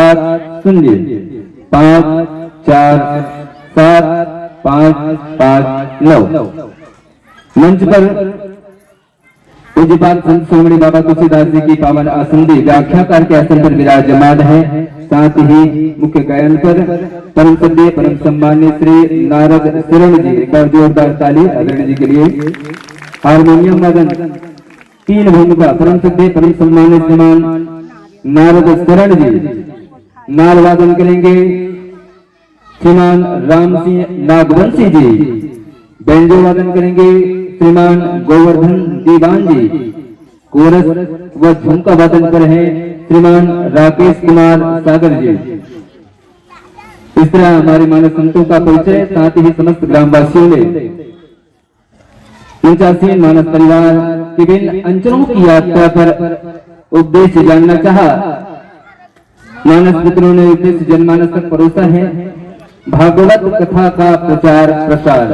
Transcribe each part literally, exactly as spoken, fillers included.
सात, सुन लिए, पाँच, चार, सात, पाँच, पाँच, नौ। मंच पर पूज्यपाद संत शिरोमणि बाबा तुलसीदास जी की पावन आसंदी व्याख्याकार के आसन पर विराजमान है। साथ ही मुख्य गायन पर परम श्रद्धेय, परम सम्मान्य श्री नारद शरण जी, एक बार जोरदार ताली आदरणीय जी के लिए। हारमोनियम वादन, तीन भूमिका, परम श्रद्धेय, परम सम्मान्य श्रीमान नारद शरण जी, नाल वादन करेंगे श्रीमान राम सिंह नागवंशी जी, बेंजो वादन करेंगे श्रीमान गोवर्धन दीवान जी, कोरस व झुमका वादन पर हैं श्रीमान राकेश कुमार सागर जी। इस तरह हमारे मानस संतों का परिचय, साथ ही समस्त ग्रामवासियों ने उनचासीन मानस परिवार विभिन्न अंचलों की यात्रा पर उपदेश जानना चाहा। मानस मित्रों ने उपदेश जनमानस तक परोसा है भागवत कथा का प्रचार प्रसार।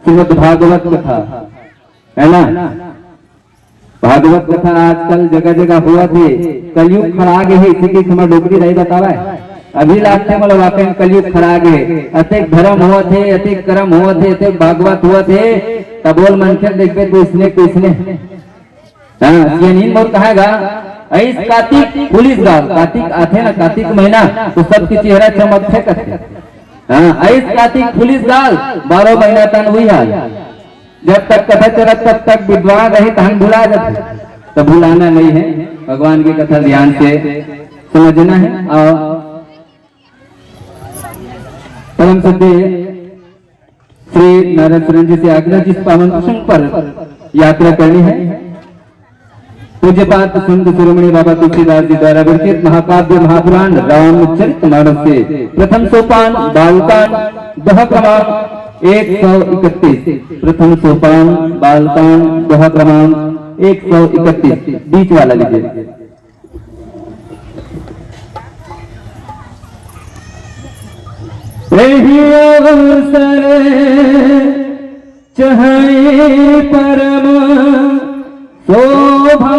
श्रीमद् भागवत कथा, है ना? भागवत कथा आजकल जगह जगह होवत हे। कलयुग खड़ा गे हे, इसी के समय डोकरी दाई बतावा है। अभी लागथे मोला वाकई में कलयुग खड़ा गे हे। अतेक धर्म होवत हे, अतेक कर्म होवत हे, अतेक भागवत होवत हे, तब बोल मनखे देखबे तो इसने को इसने। हाँ, सियानीन मोर कहा गा, अइस कातिक फुलिस गाल, कातिक आथे ना, कातिक महीना, तो सबके चेहरा चमकथे करथे। हाँ, अइस कातिक फुलिस गाल, बारह महीना तन हुई हाल। जब तक कथा चलत, तब तक विद्वान रही, तहन भुला जाथे। तो भुलाना नहीं है, भगवान की कथा ध्यान से समझना है। और परम श्रद्धेय श्री नारद शरण जी से आग्रह, जिस पावन प्रसंग पर यात्रा करनी है, पूज्यपाद संत शिरोमणि बाबा तुलसीदास जी द्वारा विरचित महाकाव्य महापुराण रामचरित मानस से प्रथम सोपान बालकांड, दोहा क्रमांक एक सौ इकतीस, प्रथम सोपान बालकांड, दोहा क्रमांक एक सौ इकतीस, बीच वाला लीजिए। एही अवसर चहई परम शोभा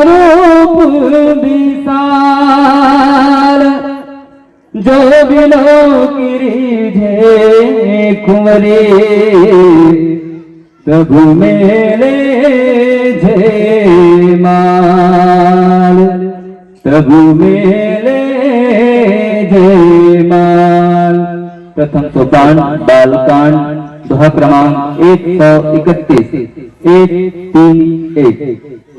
रूप विशाल, जो बिलो गिरिझे कुंवरी, तब मेले जयमाल, तब मेले जयमाल। प्रथम सोपान बालकांड, दोहा क्रमांक एक सौ इकतीस, एक तीन एक।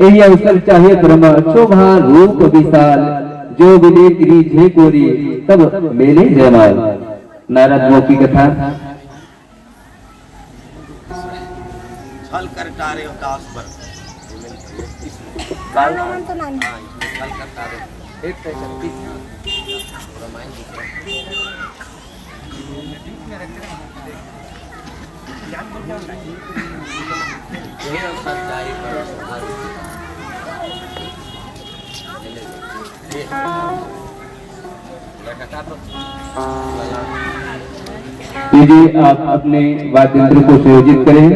यही अवसर चहई परम शोभा रूप विशाल, जो बिलो गिरिझे कुंवरी, तब मेले जयमाल। नारद मोह की कथा। छल कर टारे दास बर। काल नाम तो नाम। हाँ, इसमें छल कर टारे। एक second, please। रामायण दूसरा। यही अवसर जाए पर। ये ले। ये। जी, आप अपने वाद्य यंत्र को सुयोजित करें।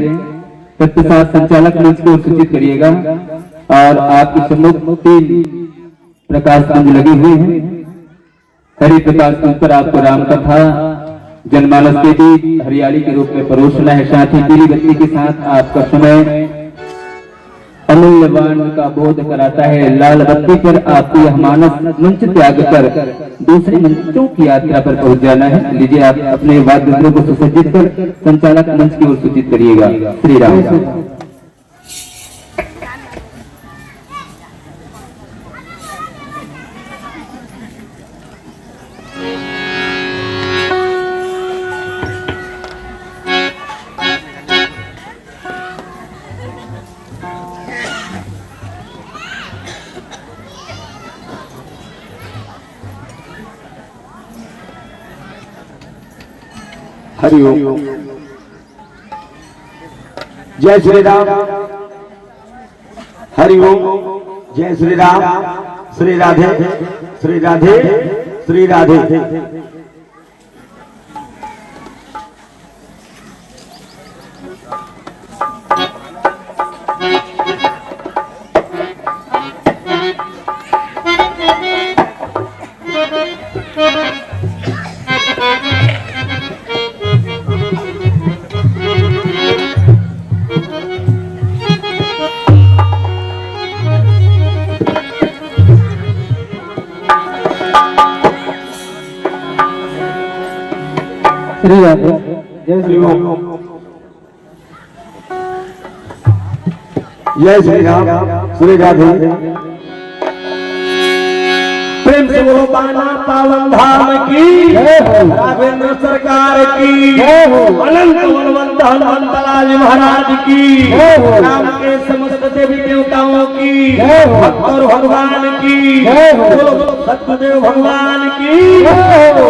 तत्पश्चात संचालक मंच को सूचित करिएगा और आपके सम्मुख तीन प्रकाश कुंज लगे हुए हैं। हरि प्रकाश कुंज पर आपको राम कथा, जनमानस के बीच हरियाली के रूप में परोसना है, साथ ही पीली बत्ती के साथ आपका समय अमूल्यवान का बोध कराता है। लाल बत्ती पर आपको यह मानस मंच त्याग कर दूसरे मंचों की यात्रा पर पहुंच जाना है। लीजिए, आप अपने वाद्य यंत्रों को सुसज्जित कर संचालक मंच की ओर सूचित करिएगा। श्री राम। हरि ओम। जय श्री राम। हरि ओम। जय श्री राम। श्री राधे, श्री राधे, श्री राधे। श्री राधे। जय श्री राम। जय श्री राम। श्री राधे। प्रेम से बोलो बाना पावन धाम की, जय हो। राघवेंद्र सरकार की, जय हो। अनंत बलवंत हनुमंत लाल महाराज की, जय हो। राम के समस्त देवी देवताओं की, जय हो। भक्त और भगवान की, जय हो। बोलो, बोलो सतगुरुदेव भगवान की, जय हो।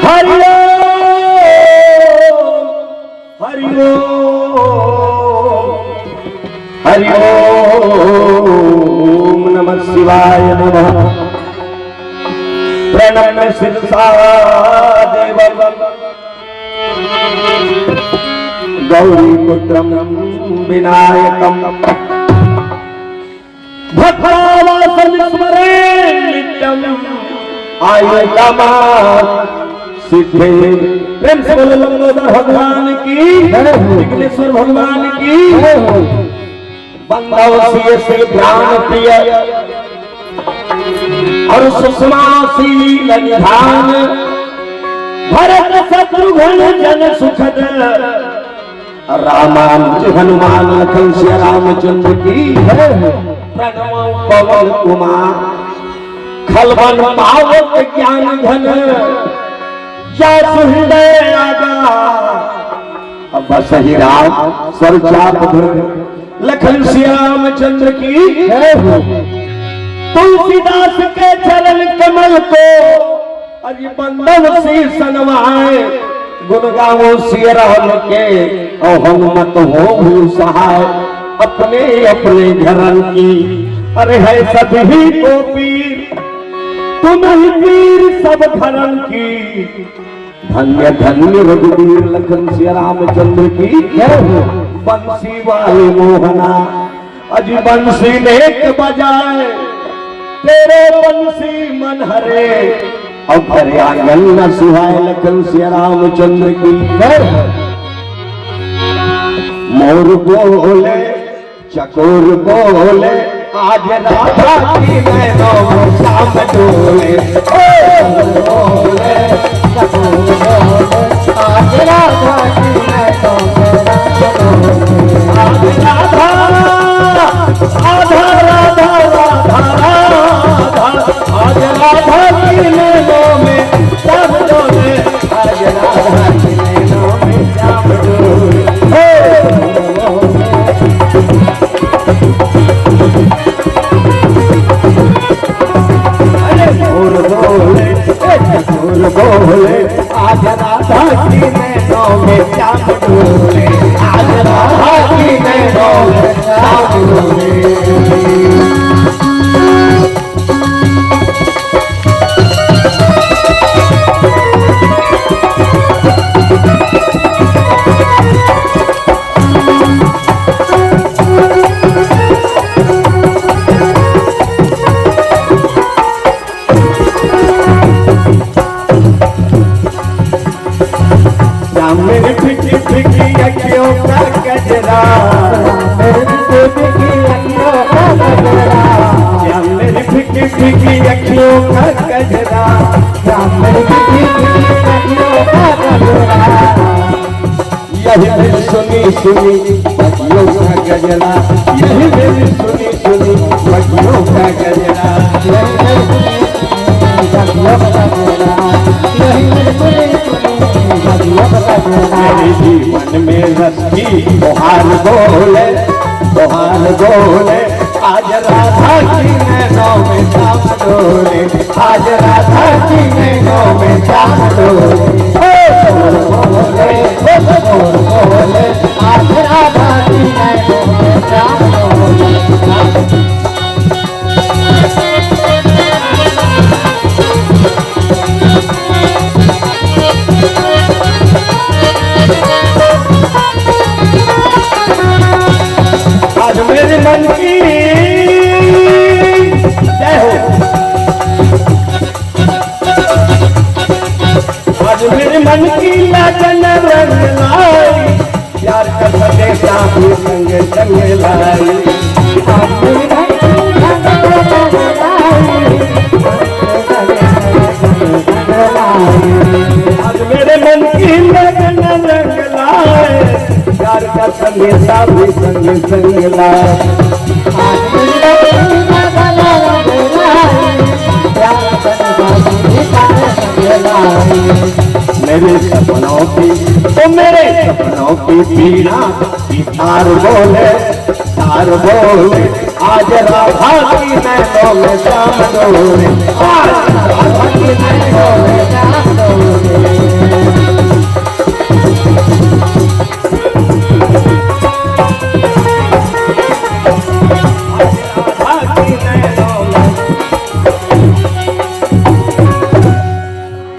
हरि ओम, हरि ओम, हरि ओम नमः शिवाय नमः। प्रणम्य शिरसा देवं गौरीपुत्रं विनायकं भक्तावासं स्मरेन् नित्यं आयु कामा सिद्धे। प्रेम से बोलो लंबोदर भगवान की, जय हो। विघ्नेश्वर भगवान की, जय हो। बंदव सिय सिल प्राण प्रिय और सुषमा सील निधान, भरत शत्रुघ्न जन सुखद रामानुज हनुमान लखन सिया रामचंद्र की जय हो। प्रणव पवन कुमार खलबन पावक ज्ञान घन जासु हृदय आगा। अब बस ही राम सर चाप धर लखन सिया रामचंद्र की जय हो। तुलसीदास के चरण कमल को अरे बंदन शीश नवाए, गुण गावो सिय राम के, और हनुमत होहू सहाय, अपने अपने घरन की। अरे है सतही को पीर, तुम ही पीर सब घरन की। धन्य धन्य रघुवीर लखन सिया रामचंद्र की जय हो। बंसी वाले मोहना अजी बंसी नेक बजाए, तेरे बंसी मन हरे, और भरे आंगन न सुहाए। लखन सिया रामचंद्र की जय। मोर बोले, चकोर बोले, आज राधा की नैनों में श्याम डोले। ओ, बोले, चकोर बोले, आज राधा की नैनों में श्याम डोले। आज राधा, राधा, राधा, राधा, राधा, आज राधा की नैनों में श्याम डोले, आज राधा की नैनों में श्याम डोले। हे! अरे मोर बोले, ए मोर बोले, आज राधा की नैनों में गजरा। यही में सुनी सुनी बगियों का गजरा, यही में सुनी सुनी बगियों का गजरा। मेरे जीवन में रस की फुहार बोले, फुहार बोले, आज राधा की नैनों में श्याम डोले, आज राधा की नैनों में श्याम डोले। ओ बोल बोले, ओ बोल बोले, आज राधा की नैनों में श्याम डोले। आज मेरे मन की जय हो। आज मेरे मन की लगन रंग लाई, प्यार का संदेशा भी संग संग लाई। आज मेरे मन की लगन रंग लाए, प्यार का संदेशा भी संग संग लाए। मेरे सपनों की, तो मेरे सपनों की पीड़ा की तार बोले, तार बोले, आज राधा की नैनों में श्याम डोले, आज राधा की नैनों में श्याम डोले।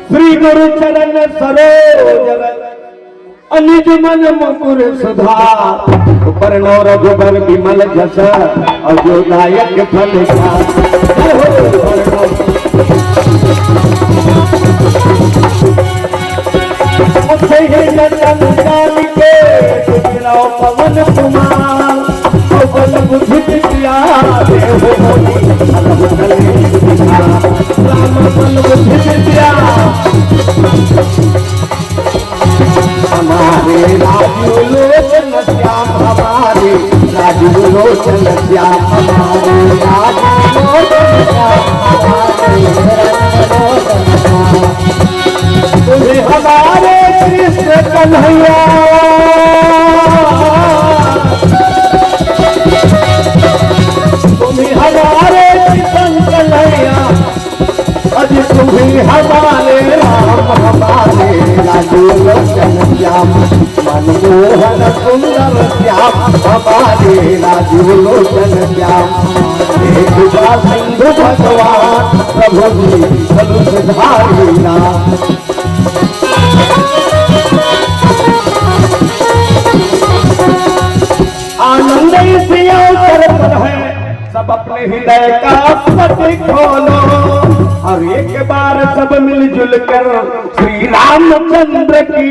श्री गुरु चरण सरोज रज, अनिज मन मुकुर सुधार, बरनउँ रघुबर बिमल जस, अउ जो दायक फल पाए। जय हो। उठे ही लखन जान के, गुजराओ पवन कुमार, पवन बुद्धि विद्या देव मोहि, अलम कलेश विकार। राम बल बुद्धि विद्या। हमारे राजीव लोचन श्याम, हमारे राजीव लोचन श्याम, हमारे राजीव लोचन श्याम, हमारे राजीव लोचन श्याम। तुम्ही हमारे कृष्ण कन्हैया, तुम्ही हमारे कृष्ण कन्हैया, अज तुम्ही हमारे राम, हमारे राजीव लोचन श्याम, मनमोहन सुंदर श्याम, हमारे राजीव लोचन श्याम। एक बार सिंधु भगवान प्रभु जी धनुष धारी राम। आनंद इसी अवसर पर है, सब अपने हृदय का पट खोलो और एक बार सब मिलजुल कर श्री रामचंद्र की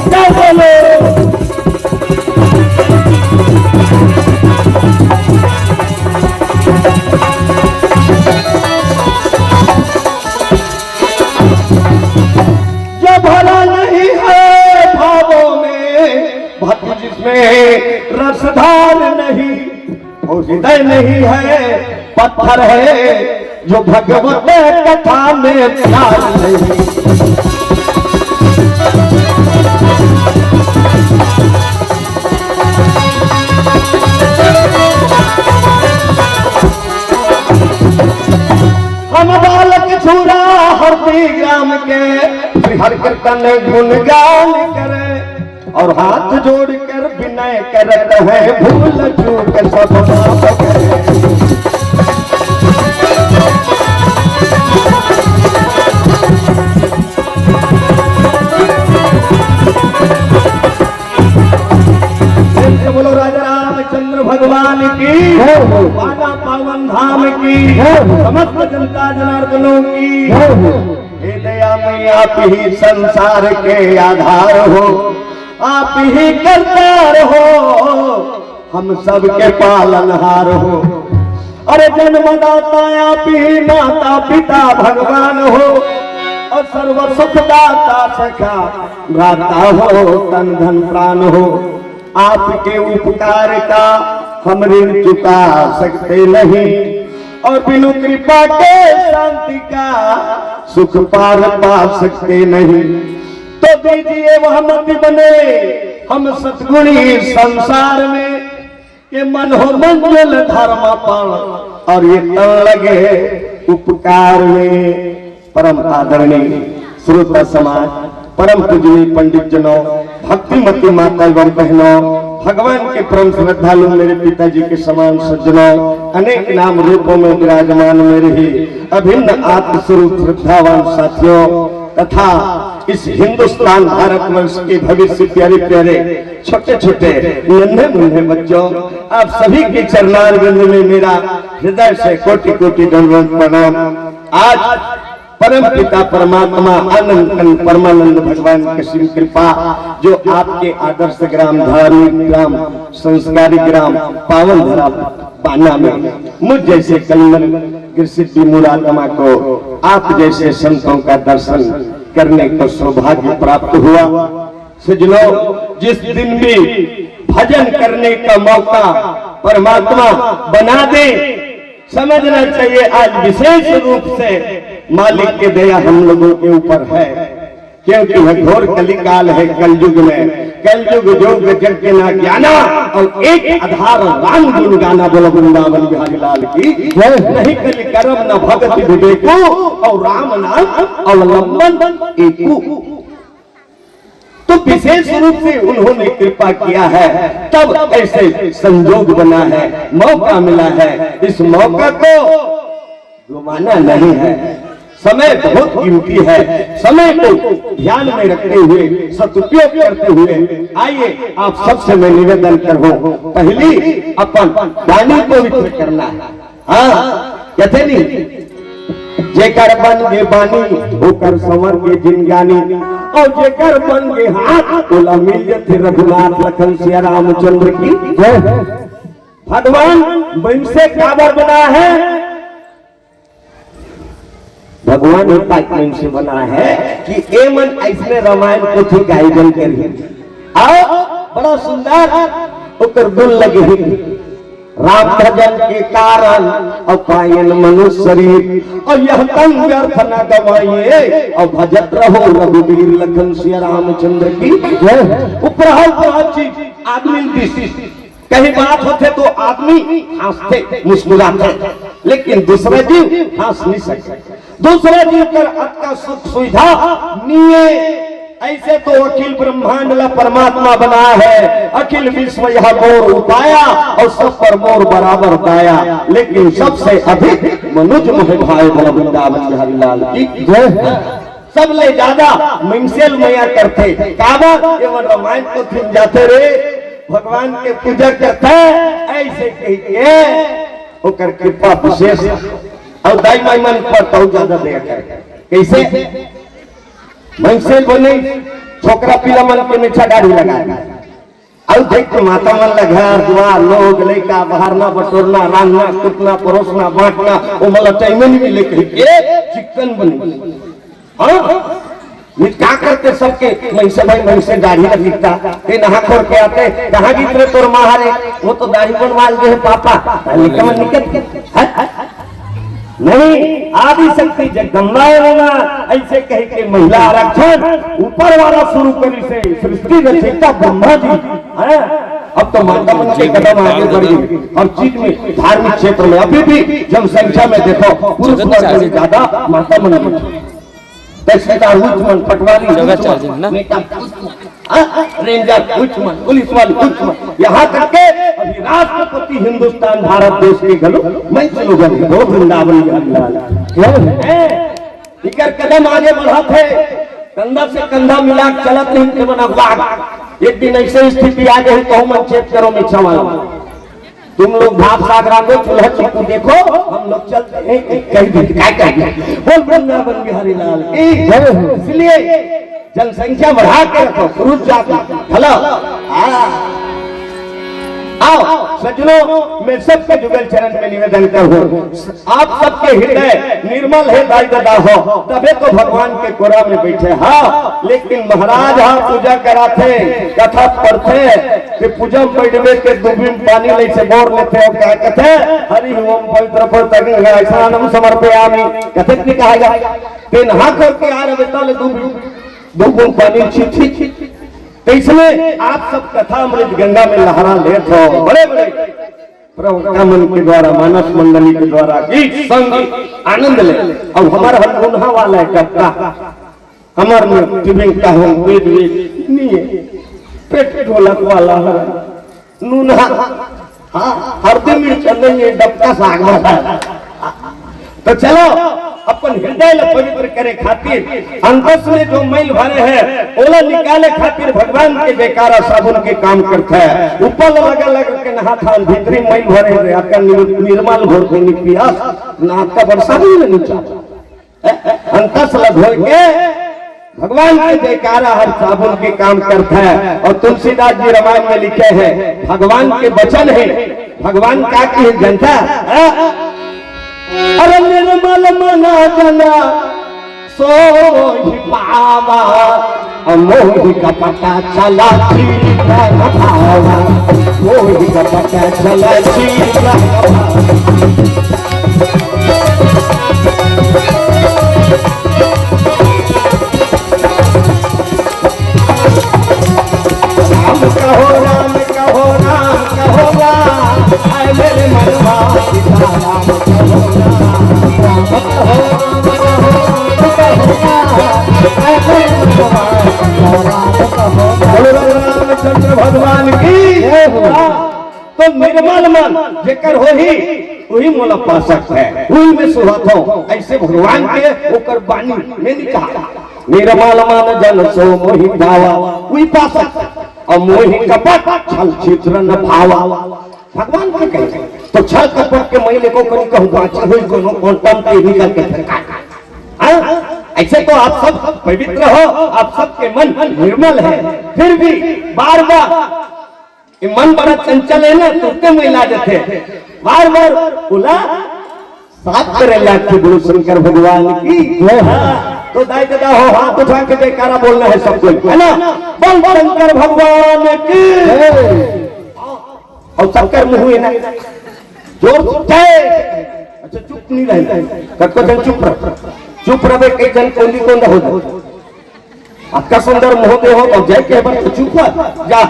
जय बोलो। जो भरा नहीं है भावों में, भक्त जिसमें रसधार नहीं, वो हृदय नहीं है, पत्थर है, जो भगवत कथा में प्यार नहीं। हम बालक छुरा हरदी ग्राम के, श्री हर कीर्तन गुणगान करे। और हाथ जोड़कर विनय करत है, भूल चूक सब माफ करे। प्रेम से बोलो राजा रामचंद्र भगवान की, जय हो। बाला पावन धाम की, जय हो। समस्त जनता जनार्दनों की, जय हो। हे दयामय, आप ही संसार के आधार हो, आप ही करतार हो, हम सबके पालनहार हो। अरे जन्मदाता आप ही माता पिता भगवान हो, और सर्व सुखदाता सखा भ्राता हो, तन धन प्राण हो। आपके उपकार का हम ऋण चुका सकते नहीं, और बिनु कृपा के शांति का सुख पार पा सकते नहीं। तो दीजिए वह मति बने हम सतगुणी संसार में, कि मन हो मंजिल धर्म पर, और ये तन लगे उपकार में। परम आदरणीय श्रोता समाज, परम पूजनीय पंडित जनों, भक्तिमती माता एवं बहनों, भगवान के परम श्रद्धालु मेरे पिताजी के समान सज्जनों, अनेक नाम रूपों में विराजमान मेरे ही अभिन्न आत्म स्वरूप श्रद्धावान साथियों तथा इस हिंदुस्तान भारतवर्ष के भविष्य प्यारे प्यारे छोटे छोटे नन्हे मुन्ने बच्चों, आप सभी के चरणारविंद में मेरा हृदय से कोटि कोटि दंडवत प्रणाम। आज परम पिता परमात्मा आनंद कंद परमानंद भगवान की असीम कृपा, जो आपके आदर्श ग्राम, धार्मिक ग्राम, संस्कारी ग्राम, पावन धरा बाना में मुझ जैसे कलमल ग्रसित विमूढ़ आत्मा को आप जैसे संतों का दर्शन करने का सौभाग्य प्राप्त हुआ। सज्जनों, जिस दिन भी भजन करने का मौका परमात्मा बना दे, समझना चाहिए आज विशेष रूप से मालिक की दया हम लोगों के ऊपर है, क्योंकि यह घोर कलिकाल है। कलयुग में, कलयुग जोग जग ना ज्ञाना, और एक आधार राम गुण गाना। बोलो वृंदावन बिहारी लाल की जय। नहीं कलि करम न भगति विवेकु, और राम नाम अवलंबन एकु। तो विशेष रूप से उन्होंने कृपा किया है, तब ऐसे संजोग बना है, मौका मिला है। इस मौका को गंवाना नहीं है। समय बहुत कीमती है। समय को ध्यान में रखते हुए, सदुपयोग करते हुए, आइए, आप सबसे मैं निवेदन करूं, पहली अपन वाणी पवित्र करना है। हाँ, कहते नहीं, जेकर बन गे बानी, ओकर संवर गे जिनगानी, और जेकर बन गे हाथ, ओला मिल जथे रघुनाथ लखन सिया रामचंद्र की जय। भगवान मनुष्य काबर बना है? भगवान एकाक मनुष्य बना है कि ए मन अइसने रामायण पोथी के आयोजन करही। अउ बड़ा सुंदर ओकर गुण लगही। राम भजन के कारण अउ पायन मनुष्य शरीर, अउ यह तन व्यर्थ न गवाइए, अउ भजत रहो रघुबीर लखन सिया रामचंद्र की जय। उपरहा उपरहा चीज आदमी दिस कहीं बात होथे तो आदमी हंसथे, मुस्कुराथे, लेकिन दूसरा जीव हंस नहीं सकता। दूसरा जीव कर अतका सुख सुविधा नहीं है। ऐसे तो अखिल ब्रह्मांड ला परमात्मा बना है, अखिल विश्व यह मोर उपाया, और सब पर मोर बराबर दाया, लेकिन सबसे अधिक मनुज मोहे भाए। बोलो वृंदावन बिहारी लाल की जय। सबले ज्यादा मइनसे ल मया करथे। काबर? एमन रामायण पोथी म जाथे रे, भगवान के पूजा करथे, ऐसे कहि के ओकर कृपा विशेष। अउ दाई माई मन पर बहुत ज्यादा दया करे। कैसे? मइनसे ल बने छोकरा पिला मन के मेछा दाढ़ी लगा दे। अउ देख के माता मन ला घर दुआर, लोग लइका, बहारना बटोरना, रांधना कुटना, परोसना बांटना, ओमन ला टाइम नहीं मिले कहि के चिक्कन बने। हाँ? नहीं का करते सबके मइनसे भाई मइनसे दाढ़ी ला दिखता, ते नहा खोर के आते, कहाँ गीत रे तोर माँ रे, वो तो दाढ़ी बनवा ले है पापा, निकल निकल के। हैं? नहीं, आदि शक्ति जगदम्बा है ना, ऐसे कह के महिला आरक्षण ऊपर वाला शुरू करी से सृष्टि रचयिता ब्रह्मा जी हैं। अब तो माता मन के कदम आगे बढ़ गए हर चीज में, धार्मिक क्षेत्र में अभी भी जनसंख्या में देखो पुरुष वर्ग से ज्यादा माता मन में। तहसीलदार उच्च मन, पटवारी उच्च मन, नेता उच्च मन, हाँ, रेंजर उच्च मन, पुलिस वाले उच्च मन, यहाँ तक के अभी राष्ट्रपति हिंदुस्तान भारत देश के घलो मैं चलो गए, वो वृंदावन के अंदर। हैं? इकर कदम आगे बढ़त है, कंधा से कंधा मिला के चलत नहीं ते मन अगुआ। एक दिन ऐसे स्थिति आ गई, तो मन चेत करो, मिच्छा वाला। तुम लोग भाप साग रांधो, चूल्हा चीकू देखो, हम लोग चलते हैं, कह दी, क्या कह दी? बोल वृंदावन बिहारी लाल की जय हो। इसलिए जनसंख्या बढ़ा के रखो, पुरुष जाति, हेलो, हाँ। आओ सज्जनों, मैं सबके जुगल चरण में निवेदन करूँ, आप सबके हृदय निर्मल हे दाई ददा हो, तबे तो भगवान के कोरा में बैठे। हाँ, लेकिन महाराज हा पूजा कराथे, कथा पढ़थे, कि पूजा में बैठबे के दुबिन पानी ले से बोर लेथे अउ का कथे, हरि ओम पवित्र पवित्र गंगा स्नानम समर्पयामि, कथे कि नहीं कहा जाए? तेन हाथ करके आ रहे ताले दुबिन, दुबिन पानी छी छी। तो इसमें आप सब कथा अमृत गंगा में लहरा लेत हो, बड़े बड़े प्रवक्ता मन के द्वारा, मानस मंडली के द्वारा गीत संगीत आनंद ले। अब हमारा हम उन्हा वाला है डबका, हमार में टिबिंग का हम पेट वेट नहीं है, पेट ढोलक वाला है, नूना, हाँ, हरदी मिर्च नहीं है, डबका साग वाला है। तो चलो, अपन हृदय ला पवित्र करे खातिर, अंतस में जो मैल भरे है, ओला निकाले खातिर भगवान के जयकारा साबुन के काम करता है। ऊपर लगा लगा के नहा थान, भीतरी मैल भरे है, आपका निर-, निर्मल घोर को निपियास, ना आपका बरसा भी नहीं चाहता। अंतस ला धोए के भगवान के जयकारा हर साबुन के काम करता है। और तुलसीदास जी रामायण में लिखे हैं, भगवान के वचन है, भगवान का की जनता, हाँ? अरे निर्मल मना जना सो ही पावा, मोहि कपट छल छिद्र न भावा, मोहि कपट छल छिद्र न भावा। राम कहो, राम कहो, राम कहो, राम। हाय मेरे मनवा, सीता राम कहो, राम, राम कहो, राम कहो, राम कहो, राम। हाय मेरे मनवा, सीता राम कहो, राम। बोलो राम रामचंद्र भगवान की। जय हो। तो निर्मल मन जेकर होही, वही मोला पा सकता है, वही मैं सुहात हूँ। ऐसे भगवान के ओकर बानी में नहीं कहा, निर्मल मन जन सो मोहि भावा, वही पा सकता है। और मोहि कपट छल छिद्र न भावा, भगवान के कहे। तो छल कपट के मैल एको कनी कहूँ बाँचे होई कोनो quantum के निकल के फेंका। हाँ? ऐसे तो आप सब पवित्र हो, आप सबके मन निर्मल है, फिर भी बार बार ये मन बड़ा चंचल है ना, तुरते मैला जाथे। बार बार बोला, साफ करे लागथे। बोलो शंकर भगवान की। जय हो। तो दाई ददा हो, हाथ उठा के जयकारा बोलना है सबको, है ना? बोल शंकर भगवान की। जय। और सबकर मुंह है ना, जोर से जय। अच्छा, चुप नहीं रहे, कतको जन चुप रह, चुप रहे, कई जन कोंदी कोंदा हो जाए। अतका सुंदर मुंह दे हो तो जय के बर तो चुप हो जा।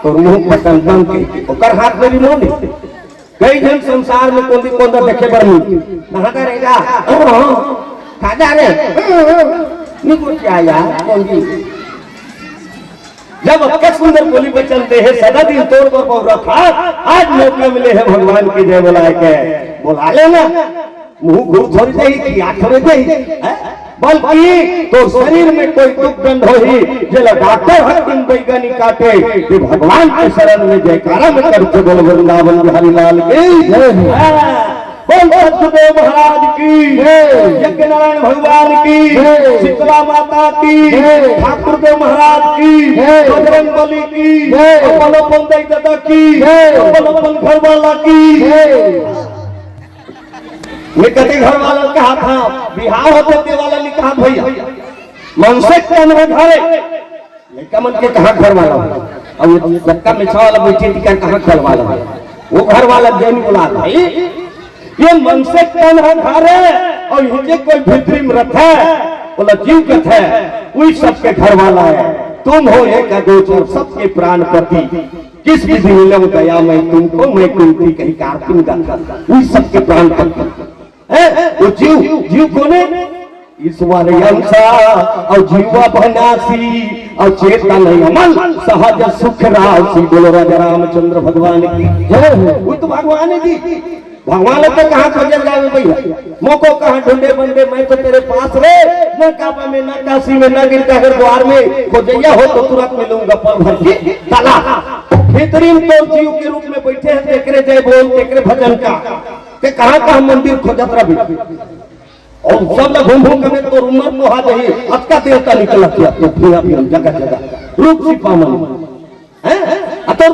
तोर मुंह पटन बंद के, ओकर हाथ में भी मुंह नहीं। कई जन संसार में कोंदी कोंदा देखे बर नहीं। कहाँ का रहेगा? हाँ, हाँ। खाजा रे। नहीं कुछ क्या यार, कोंदी। जब अतका सुंदर बोली वचन दे है, सदा दिन तोर पर पौरा था, आज मौका मिले है भगवान की जय बोलाए के, बोला लेना। मुंह घूर थोड़ी जाही, खिया थोड़ी जाही, हैं? बल्कि तोर शरीर में कोई दुख दंड होही, जेला डॉक्टर हकीम वैज्ञानिक काटे, ये भगवान के शरण में जयकारा में करके बोल वृंदावन बिहारी लाल की जय हो। हाँ, बोल सतगुरुदेव महाराज की जय। यज्ञ नारायण भगवान की जय। शीतला माता की जय। ठाकुर देव महाराज की जय। बजरंग बली की जय। अपन अपन दाई ददा की जय। अपन अपन घर वाला की जय। मैं कते घर वाला कहा था, बिहाव होते ते वाला नहीं कहा भैया। मनसे तन में घरे, लड़का मन के कहाँ घर वाला हो? अब ये लड़का मिछा वाला बैठे थी, क्या कहाँ घर वाला हो? वो घर वाला जैन बोला भाई, ये मनसे तन है घरे, और हिजे कोई भीतरी में रहता है, बोला जीव कहता है, वही सबके घर वाला है। तुम हो एक अगोचर सबके प्राणपति, किस विधि मिलो दया मैं तुमको, मैं कुंती कही कार्तिक गाथा, वही सबके प्राणपति। हैं? वो जीव, जीव कोने? ईश्वर अंश और जीव अविनाशी और चेतन अमल सहज सुख राशि। बोलो राजा रामचंद्र भगवान की जय हो। वो तो भगवान है जी। भगवान तो कहाँ खोजल जावे भैया? मोको कहाँ ढूंढे बंदे, मैं तो तेरे पास रे। न काबा में, न काशी में, न गिरजाघर द्वार में, खोजैया हो तो तुरंत मिलूंगा पल भर की तला। भीतरी में तो जीव के रूप में बैठे हैं, तेकरे जय बोल, तेकरे भजन का। ते कहाँ कहाँ मंदिर खोजत रही? और सब ला घूम घूम के तोर उमर तो आ जाही, अतका देवता निकलत हे, तो फिर, फिर जगह जगह रूप छिपावन। हैं? आ तोर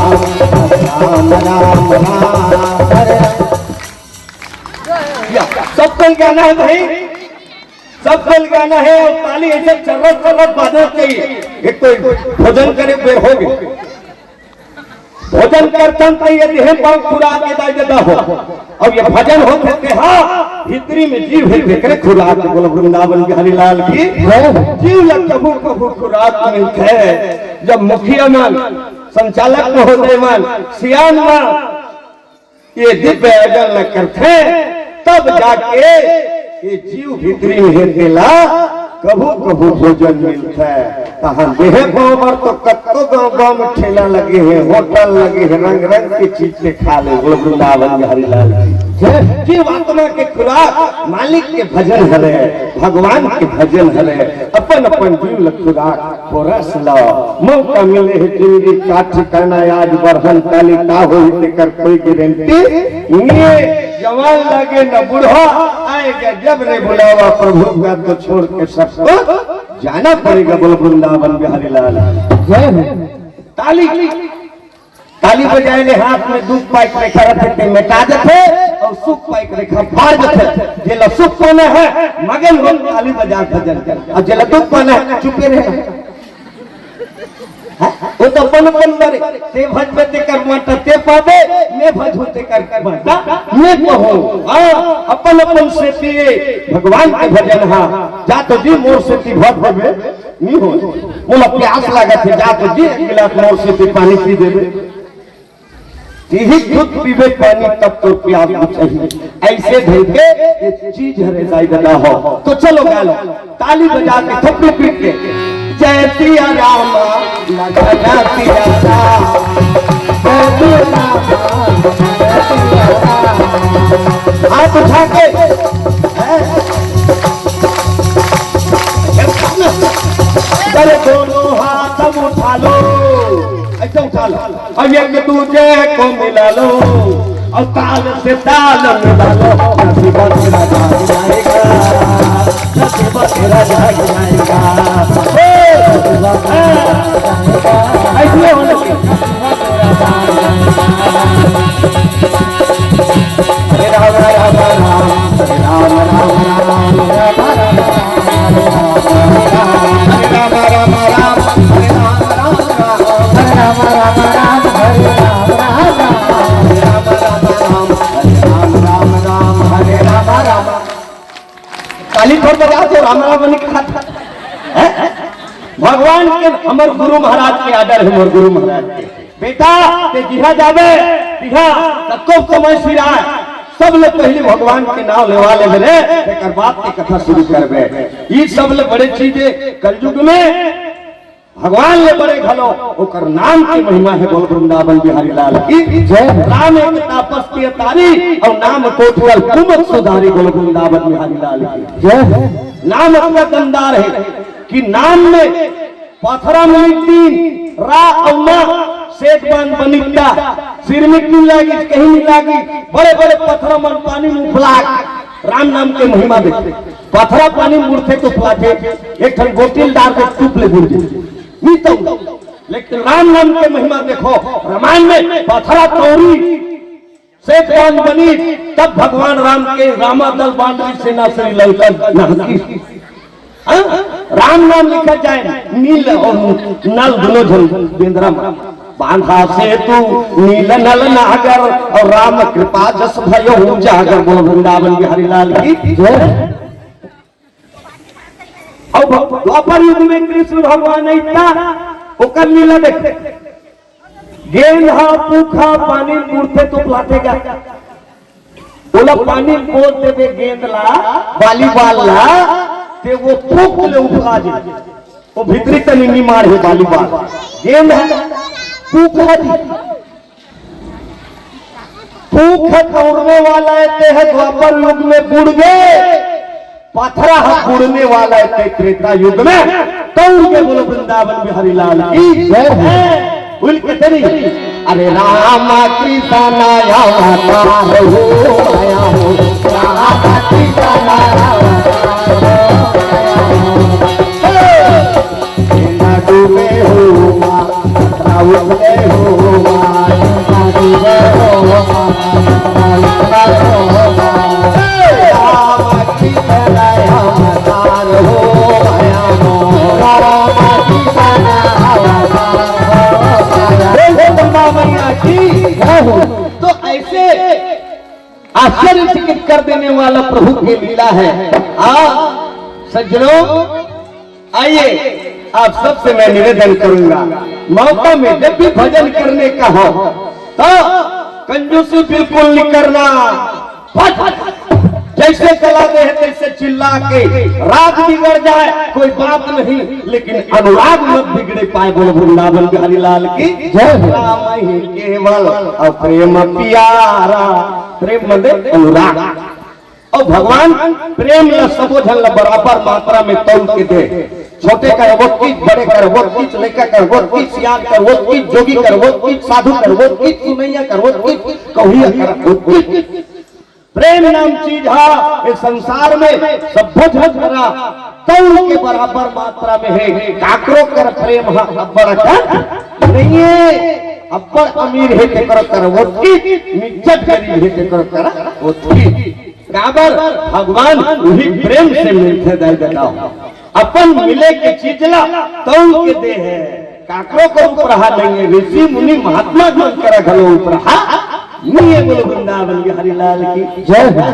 राम राम राम राम हरे राम। या, सबको गाना है भाई, सबको गाना है। और ताली ऐसे चर्रत चर्रत बाजना चाहिए। एक तो भोजन करे बेर हो गए, भोजन करथन त ये देहे पाँव खुराक के दाई ददा हो। अब ये भजन होथे ते हा, भीतरी में जीव हे तेकरे खुराक। बोल वृंदावन बिहारी लाल की। जीव ल कभू कभू खुराक मिलथे। जब मुखिया मन, संचालक महोदय मन, सियान मन ये दिव्य आयोजन ल करथे, तब जाके ये जीव भीतरी में हे तेला कभू कभू भोजन मिलथे। तहाँ देहे पाँव बर तो कतको गाँव गाँव में ठेला लगे हे, होटल लगे हे, रंग रंग के चीज के खा ले। बोल वृंदावन बिहारी लाल की। जीव आत्मा के खुराक मालिक के भजन हरे, भगवान के भजन हरे। अपन अपन जीव ल खुराक पोरस ल। मौका मिले हे जिंदगी का ठिकाना, आज बरहन काली का होही तेकर कोई गारंटी नइ हे। जवान लागे न बूढ़ा, आएगा जब रे बुलावा प्रभु का, तो छोड़ के सब कुछ जाना पड़ेगा। बोल वृंदावन बिहारी लाल। जय हो। ताली, ताली बजाए ले हाथ में दुख पाए के रेखा रथे ते मेटा देथे, और सुख पाए के रेखा फाड़ देथे। जेला सुख पाना हे, मगन हो ताली बजा भजन कर, और जेला दुख पाना हे, चुपे रहे। हैं? वो तो अपन अपन बारे, ते भजबे तेकर बाँटा ते पाबे, मैं भजहूँ तेकर बाँटा मैं पाहूँ। हाँ, अपन अपन सेती भगवान के भजन हा। जा तो जी मोर सेती भज देबे, नहीं हो। मोला प्यास लागत हे, जा तो जी एक गिलास मोर सेती पानी पी देबे। यही खुद पीबे पानी तब तो प्यास बुझही। ऐसे ढंग के ये चीज हरे दाई ददा हो। तो चलो गा लो, ताली बजा के थप्पी पीट के। जय सिया राम, लखन सिया राम, जय सिया राम, जय सिया राम। हाथ उठा के, हैं? अरे दोनों हाथ अब उठा लो, ऐसे उठा लो। अब एक दूजे को मिला लो और ताल से ताल मिला लो। नसीब तेरा जाग जाएगा, नसीब तेरा जाग जाएगा। ओ, ऐसे होना चाहिए। हरे राम राम राम, हरे राम राम राम, राम राम राम। ताली थोर बजाओ तो राम राम नहीं कहा था। हैं? भगवान के, हमर गुरु महाराज के order हे, हमर गुरु महाराज के। बेटा, ते जिहाँ जाबे, तिहाँ तको समय सिराय, सबले पहिली भगवान के नाम लेवा लेबे रे, तेकर बाद के कथा शुरू करबे। ई सबले बड़े चीज हे कलयुग में, भगवान ले बड़े घलो, ओकर नाम के महिमा हे। बोल वृंदावन बिहारी लाल की जय। राम एक तापस किए तारी, और नाम कोटि कल कुमत सुधारी। बोल वृंदावन बिहारी लाल की जय। नाम अतना दमदार हे कि नाम में पाथरा में एक दिन रा अउ माँ सेठ बांध बनिता, सिरमिट नहीं लागी, कहीं नहीं लागी, बड़े बड़े पथरा मन पानी में उफला, राम नाम के महिमा देखे। पथरा पानी में उड़थे तो उफलाथे, एक ठन गोटी ल डार के टूप ले बुड़ जाथे। नहीं तो, लेकिन राम नाम के महिमा देखो, रामायण में पथरा तौरी, सेठ बांध बनी, तब भगवान राम के रामा दल बांध सेना श्री लंका नहाती। हाँ? राम नाम लिखा जाए, नील और नल दोनों झन बेंदरा में। बांधा सेतु नील नल नागर और राम कृपा जस भयो उजागर। बोलो वृंदावन बिहारी लाल की जय। अब द्वापर युग में कृष्ण भगवान अइता, ओकर लीला देख। गेंद हा पूखा पानी में उड़थे तो उफलाथे का? ओला पानी में बोल देबे गेंद ला, वॉलीबॉल ला, ते वो पूख ले उफला जे। वो भीतरी तनी निमार हे वॉलीबॉल। गेंद हा पूखा जी। पूख तौड़ने वाला हे ते ह द्वापर युग में बुड़ गे, पथरा ह बुड़ने वाला हे ते त्रेता युग में तौड़ गे। बोलो वृंदावन बिहारी लाल की जय हो। बोल के तेरी, अरे राम कृष्ण अवतार हो आया हो, राम कृष्ण अवतार हो आया हो। हे। डूबे हो माँ, उतरे हो माँ, डूबे हो माँ, उतरे हो माँ। राम कृष्ण अवतार हो आया हो, राम कृष्ण अवतार हो आया हो। हे, हे दुर्गा मैया की जय हो। तो ऐसे आश्चर्यचकित कर देने वाला प्रभु की लीला है। आ सज्जनों, आइए, आप सबसे मैं निवेदन करूंगा, मौका में जब भी भजन करने का हो तो कंजूसी बिल्कुल नहीं करना। फट, जैसे चला दे तैसे चिल्ला के, राग बिगड़ जाए कोई बात नहीं, लेकिन अनुराग मत बिगड़े पाए। बोलो वृंदावन बिहारी लाल की जय हो। राम ही केवल और प्रेम प्यारा, प्रेम मंदिर अनुराग। और भगवान प्रेम ला सबो झन ला बराबर मात्रा में तौल के दे। छोटे कर वो चीज, बड़े कर वो चीज, लड़का कर वो चीज, सियान कर वो चीज, जोगी कर वो चीज, साधु कर वो चीज, सुनैया कर वो चीज, कौड़िया कर वो चीज। प्रेम नाम चीज हा ये संसार में सब्बो झन करा तौल के बराबर मात्रा में हे। काकरो कर प्रेम हा अब्बड़ अकन नहीं हे, अब्बड़ अमीर हे तेकर कर वो चीज, निच्चट गरीब हे तेकर कर वो चीज। काबर भगवान उही प्रेम से मिलथे दाई बताओ। अपन मिले के चीज ला तौल के दे हे, काकरो कर उपराहा नहीं हे। ऋषि मुनि महात्मा मन करा घलो उपराहा नहीं हे। बोलो वृंदावन बिहारी लाल की जय हो।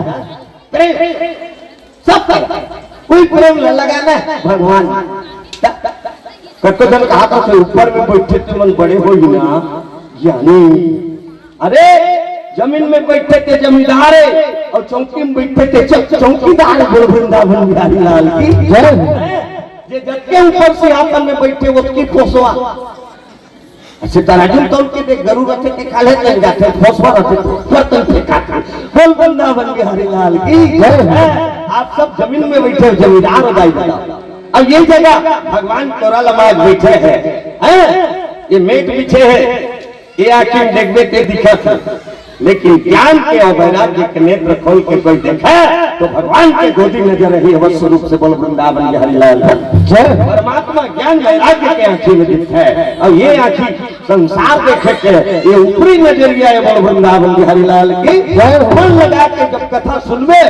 प्रेम, सब कर, कोई प्रेम ला लगाना हे भगवान। कतको झन कहा था, ऊपर में बैठे ते मन बड़े होही ना, ज्ञानी। अरे, जमीन में बैठे ते जमींदार हे और चौकी में बैठे ते चौ-, चौकीदार हे। बोल वृंदावन बिहारी लाल की जय हो। जे जतके ऊपर सिंहासन में बैठे, ओतकी पोसवा। अच्छा, तराजू तौल के देख, गरु रथे ते काले तन जाथे, पोसवा रथे ते ऊपर तन फेंकाथे। बोल वृंदावन बिहारी लाल की जय हो। आप सब जमीन में बैठे हो, जमींदार हो दाई दादा। अब ये जगह भगवान तोरा लमाज बैठे हे, हैं? ये मेट बिछे हे, ये आँखी में देखबे ते दिखत हे, लेकिन ज्ञान के और वैराग्य के नेत्र खोल के कोई देखे तो भगवान के गोदी नजर रही अवश्य रूप से। बोल वृंदावन बिहारी लाल की जय। परमात्मा ज्ञान वैराग्य के आँखी में दिखथे और ये आँखी संसार देखे के, ये ऊपरी नजरिया हे। बोल वृंदावन बिहारी लाल की जय। मन लगा के जब कथा सुनबे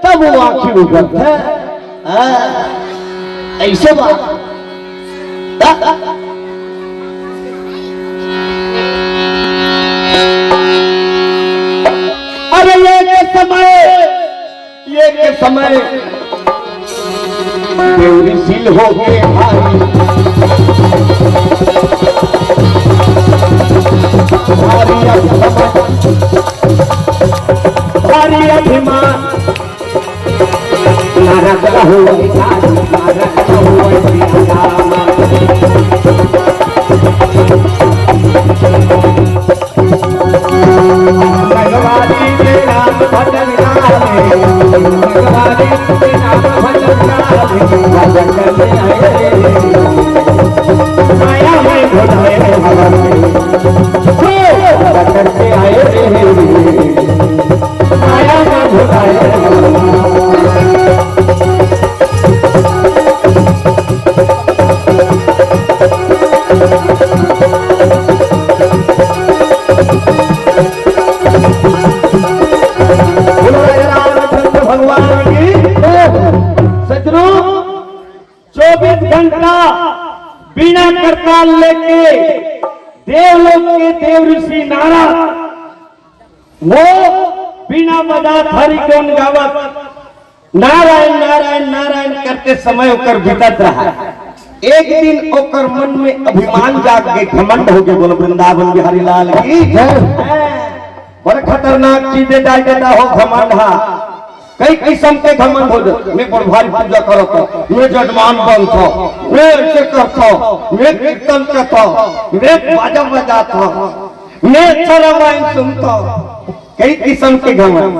तब वो आँखी उघरथे। हाँ, ऐसे बात। अरे एक समय, एक समय देवरी सील हो के भारी, भारी अभिमान, भारी अभिमान। नारद रहो विचारी, नारद रहो विचारी। भगवानी के नाम भजन गावे, भगवानी के नाम भजन गावे, भजन करते आए, माया में घुटाए हमारे। भगवान की सचरू चौबीस घंटा बिना करताल लेके देवलोक के देव ऋषि नारद वो बिना बजात हरि गुण गावत नारायण नारायण नारायण करके समय ओकर बीतत रहा। एक दिन ओकर मन में अभिमान जाग के घमंड हो गए। बोलो वृंदावन बिहारी लाल की जय। बड़ खतरनाक चीज है, जाय के हो घमंड हा। कई किस्म के घमंड हो जात। मैं बड़ भारी पूजा करत हूँ, मैं जजमान बनत हूँ, मैं ऐसे करत हूँ, मैं कीर्तन करत हूँ, मैं बाजा बजात हूँ, मैं अच्छा रामायण सुनत हूँ। कई किस्म के घमंड।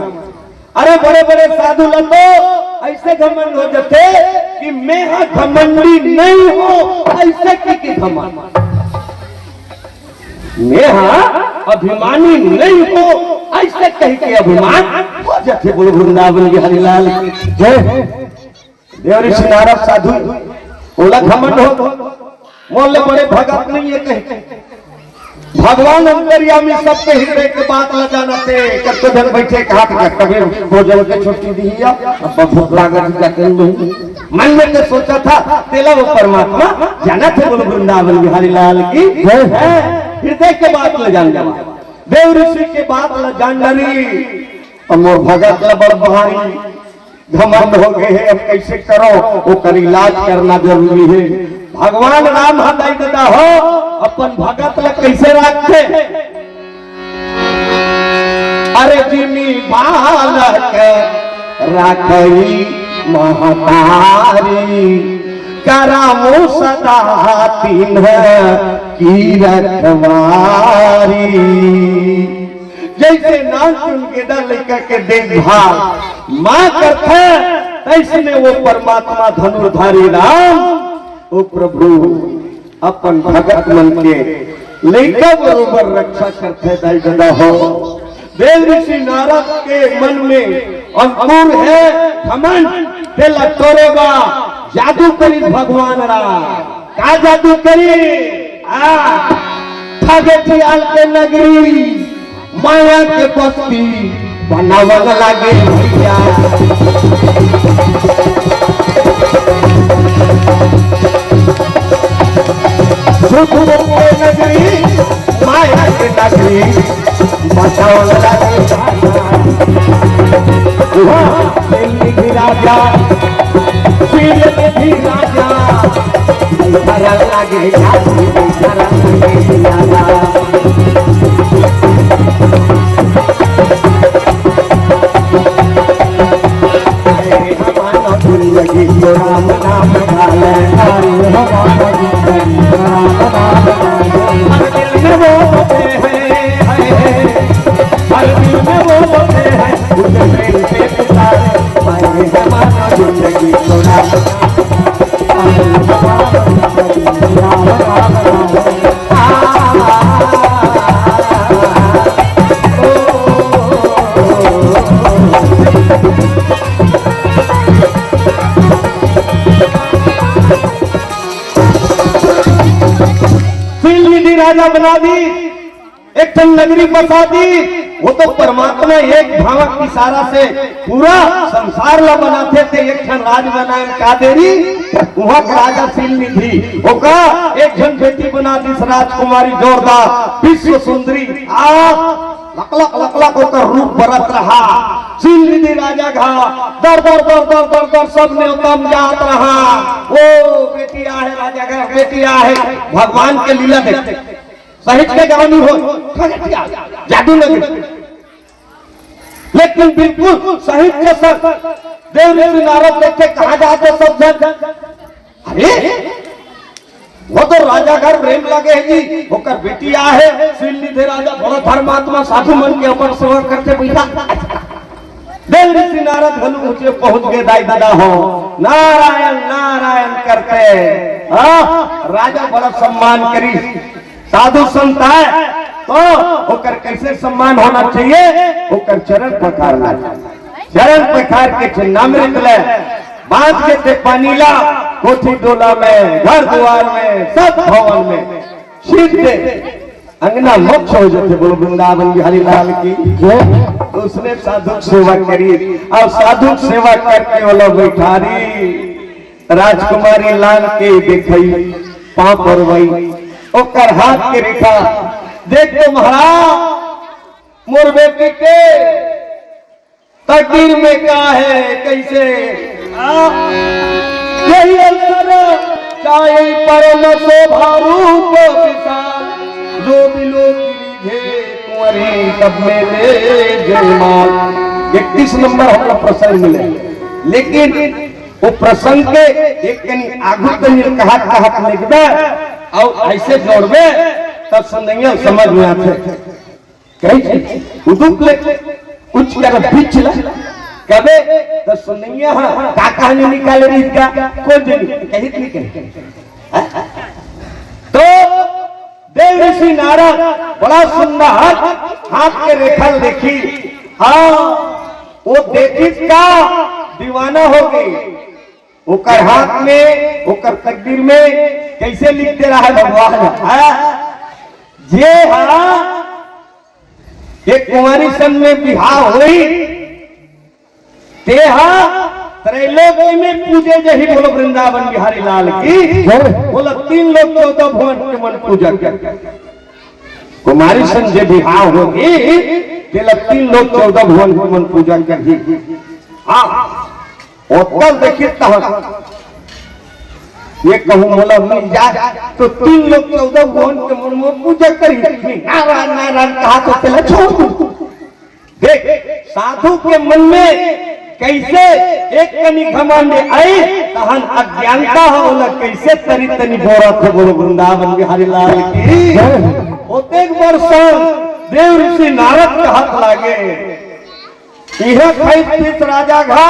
अरे बड़े बड़े साधु ला तो ऐसे घमंड हो जाते कि मैं हा घमंडी नहीं हूँ, ऐसे की, की घमंड। मैं हा अभिमानी नहीं हूँ, ऐसे कह के अभिमान हो जाते। बोलो वृंदावन बिहारी लाल की जय। देव ऋषि नारद साधु ओला घमंड हो, मोर ले बड़े भगत नहीं है कहीं। भगवान अंतर्यामी सबके हृदय के बात ला जानते। कतको झन बैठे कहा था, कभी भोजन के छुट्टी दी है, अब भूख लागत है, जाते नहीं। मन में तो सोचा था, तेला वो परमात्मा जानत है। बोलो वृंदावन बिहारी लाल की जय। हैं, हृदय के बात ला जान जावा। देव ऋषि के बात ला जान डारी। अब मोर भगत ला बड़ भारी घमंड हो गए है, अब कैसे करो, ओकर इलाज करना जरूरी है। भगवान राम हटाई देता हो, अपन भगत ला कैसे रखते? अरे जिमी बालक राखई महतारी, करामो सदा तिन्ह की रखवारी। जैसे नानचुन गेदा लइका के देखभाल माँ करथे, तैसने वो परमात्मा धनुर्धारी राम, वो प्रभु अपन भगत मन के लइका बरोबर रक्षा करथे। दाई ददा हो, देव ऋषि नारद के मन में अंकुर है घमंड, तेला टोरे बर जादू करिस भगवान राम। का जादू करिस? आ, ठगे ठियाल के नगरी, माया के बस्ती बनावन लागे भैया। सुख के नगरी, माया के नगरी, बचावन लागे भैया। वहाँ दिल्ली भी राजा, पीले भी राजा, भरा लागे जादू, भरा लागे जादू। अरे हमारा दिल लगी तो राम नाम डाले, अरे हमारा दिल लगी तो राम नाम डाले। हर दिल में वो बसे हैं, हर दिल में वो बसे हैं, उसे प्रेम से पुकारे। अरे हमारा दिल लगी तो राम नाम डाले। सील निधि राजा बना दी, एक ठन नगरी बसा दी। वो तो परमात्मा एक भाव के इशारा से पूरा संसार ला बनाथे, ते एक ठन राज बनाए का देरी। वहाँ के राजा सील निधि, ओका एक झन बेटी बना दिस राजकुमारी जोरदार, विश्व सुंदरी। आ लकलक लकलक ओकर रूप बरत रहा। सील निधि राजा घा दर दर दर दर दर दर सब नेवता म जात रहा। ओ बेटी आहे राजा घा, बेटी आहे। भगवान के लीला देख, सहित के गाँव नहीं हो, जादू लगे। लेकिन बिल्कुल सहित के संग देव ऋषि नारद देख के कहाँ जाते सब जन? अरे, वो तो राजा घर प्रेम लगे है जी, ओकर बेटी आहे, सील निधि राजा बड़ा धर्मात्मा साधु मन के अपन सेवा करते बैठा। देव ऋषि नारद घलो ऊंचे पहुंच गए, दाई ददा हो, नारायण नारायण करते। हाँ, राजा बड़ा सम्मान करी, साधु संत आए तो ओकर कैसे सम्मान होना चाहिए, ओकर चरण पखारना चाहिए। चरण पखार के चिन्हामृत ले, बांध के ते पानी ला, कोठी डोला में, घर दुआर में, सब भवन में, छीट दे। अंगना मोक्ष हो जाते। बोलो वृंदावन बिहारी लाल की। तो उसने साधु सेवा करी और साधु सेवा करके वाला बैठारी राजकुमारी लाल के देखई, पांव परवई, ओकर हाथ के रेखा देख तो महाराज, मोर बेटी के तकदीर में का है, कैसे? आ, यही अवसर चाहे परम शोभा रूप विशाल, जो बिलोक रीझे कुंवरी तब में ले जयमाल। इकतीस नंबर हमला प्रसंग मिले, लेकिन वो प्रसंग के एक कनी आगू तनी कहत कहत लिखबे और ऐसे जोड़बे, तब सुनैया समझ में आथे। कही उदुप ले कुछ कर बीच ला कबे तो सुनैया हा का कहानी निकाले रही का कोई दिन कही नहीं कही। तो देव ऋषि नारद बड़ा सुंदर हाथ के रेखा देखी। हाँ, वो देखी का दीवाना हो गई। ओकर हाथ में, ओकर तकदीर में कैसे लिख दे रहा है भगवान? हाँ? जे हा एक कुंवारी सन में बिहाव होई, ते हा त्रैलोकी में पूजे जही। बोलो वृंदावन बिहारी लाल की। जय। बोला तीन लोक चौदह भुवन के मन पूजा कर। कुमारी सन जे बिहाव होगी, तेला तीन लोक चौदह भुवन के मन पूजा करही। हाँ, ओतल देखी तह ये कहूँ मोला मिल जाए तो तीन लोक चौदह भुवन के मन में पूजा करी। नारायण नारायण कहा तो तेला छोड़ दूँ। देख, साधु के मन में कैसे एक कनी घमंड आई, तहन अज्ञानता हो ओला कैसे तरी तनी बोरा थे। बोलो वृंदावन बिहारी लाल की। ओतेक बरसन देव ऋषि नारद कहत लागे, इहे खाई पीस राजा घा,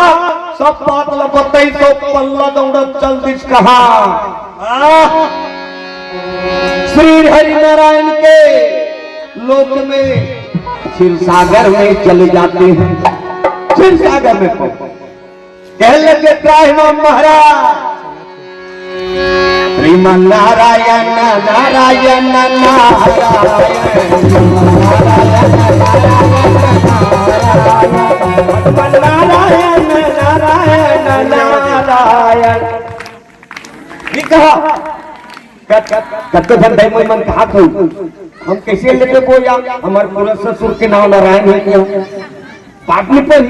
सब बात ल बतई तो पल्ला दौड़त चल दिस कहा। आह! श्री हरि नारायण के लोक में क्षीर सागर में चले जाते हैं। क्षीर सागर में पहुंच कह लगे त्राहिमाम महाराज, श्रीमन नारायण नारायण नारायण नारायण नारायण नारायण। ये कहा कत-, कत-, कत्ते झन दाई मन कहा थो, हम कैसे लेते बोया, हमार पूरा ससुर के नाम नारायण है क्या? बात नहीं पड़ी।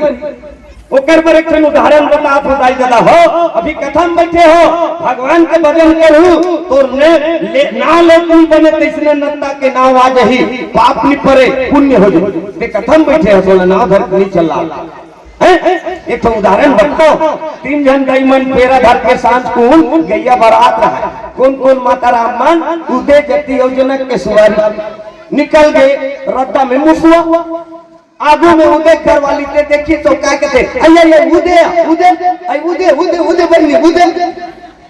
ओकर बर एक ठन उदाहरण बतात हो दाई ददा हो, अभी कथा में बैठे हो, भगवान के भजन करू, तोर ने ले, ना ले तू बने तैसने नत्ता के नाम आ जही, पाप नहीं परे, पुण्य हो जाही। ते कथा में बैठे हो, सोला नाव धर के नहीं चला। हैं? एक ठो उदाहरण बताओ, तीन झन दाई मन पेरा धर के सांझ कुन गैया बरात रहा, कौन कौन माता राम मन उदे जती अउ जनक के सुवारी निकल गए, रद्दा में मुसवा आगू में उदे घरवाली ते देखी तो का कहते, "अये, अये, उदे, उदे, अये, उदे, उदे, उदे बहिनी, उदे।"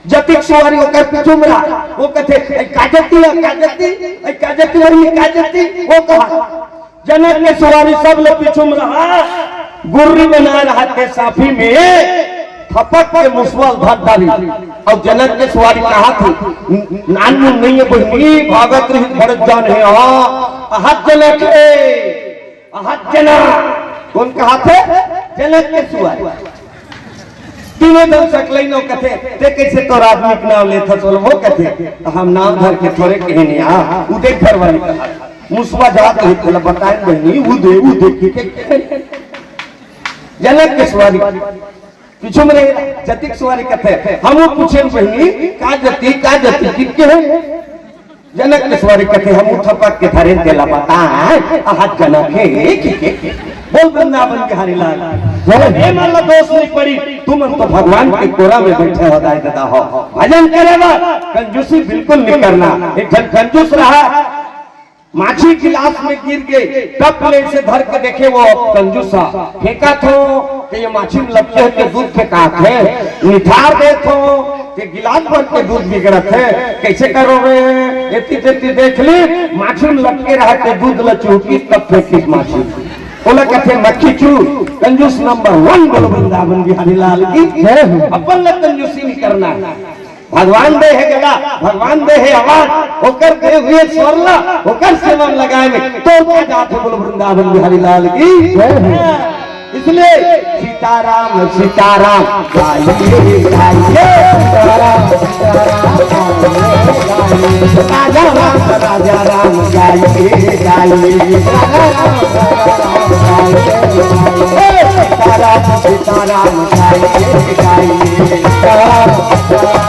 जतिक सुवारी ओकर पीछू में रहा, वो कहते, "अये, का जती है, का जती, अये, का जती बहिनी, का जती?" वो कहा। जनक के सुवारी सब लोग पीछू में रहा, गुर्री बना रहा ते साफी में, थपक के मुसवा धर डाली। अउ जनक के सुवारी कहा थी, "नान मुन नहीं है बहिनी, भागत रही, भरत जान है, हाँ, अहत जनक है।" अहत जना, कौन कहा थे? जनक के सुवारी। तीनों दल सकलई नो कथे, "ते कैसे तोर आदमी के नाम लेथस?" बोलो, वो कथे, "हम नाम धर के थोरे कहे नहीं, हाँ, उदे घरवाली कहा, मुसवा जात है, बोला, बताए बहिनी, उदे, उदे की के कहे?" जनक के सुवारी। पीछू में रहे, जतिक सुवारी कथे, "हमू पूछे बहिनी, का जती, का जती, किके है?" जनक के सुवारी कथे, "हमू थपक के धरे तेला बता, अहत जनक है, किके।" बोल वृंदावन बिहारी लाल। बोल। ये मन ला दोष नहीं पड़ी, तुमन तो भगवान के कोरा में बैठे हो, दाई ददा हो। भजन करे बर कंजूसी बिल्कुल नहीं करना। एक झन कंजूस रहा, माछी गिलास में गिर गए, टप ले से धर के देखे वो कंजूसा, फेंका थो कि ये माछी में लपके के दूध फेंका थे, निथार दे थो कि गिलास भर के दूध बिगड़त है, कैसे करो रे? एती तेती देख ली, माछी में लपके रहा के दूध ल चूकी, तब फेंकी माछी। ओला कथे मक्खी चू, कंजूस नंबर वन। बोलो वृंदावन बिहारी लाल की। जय हो। अपन ला कंजूसी नहीं करना है। भगवान दे हे गला, भगवान दे हे आवाज, ओकर दे हुए स्वर ला, ओकर सेवा में लगाए में तोर का जात है। बोलो वृंदावन बिहारी लाल की। जय हो। इसलिए सीताराम सीताराम गाइए गाइए, सीताराम सीताराम गाइए गाइए, राजा राम राजा राम गाइए गाइए, राजा राम राजा राम गाइए गाइए, सीताराम सीताराम गाइए गाइए, सीताराम सीताराम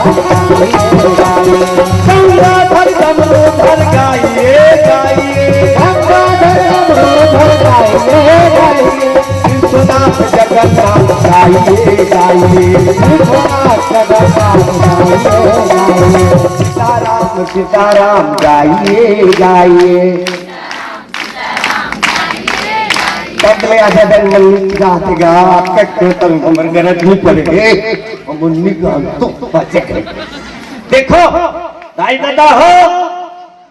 गाइए गाइए। गंगाधर जमुनाधर गाइए गाइए, गंगाधर जमुनाधर गाइए गाइए, विश्वनाथ जगन्नाथ गाइए गाइए, विश्वनाथ जगन्नाथ गाइए गाइए, सीताराम सीताराम गाइए गाइए। तब ले आजा दन मन्नी गात गात के तन हमर गरज नहीं पड़े, हम उन्नी का तो बचे गए। देखो दाई दादा हो,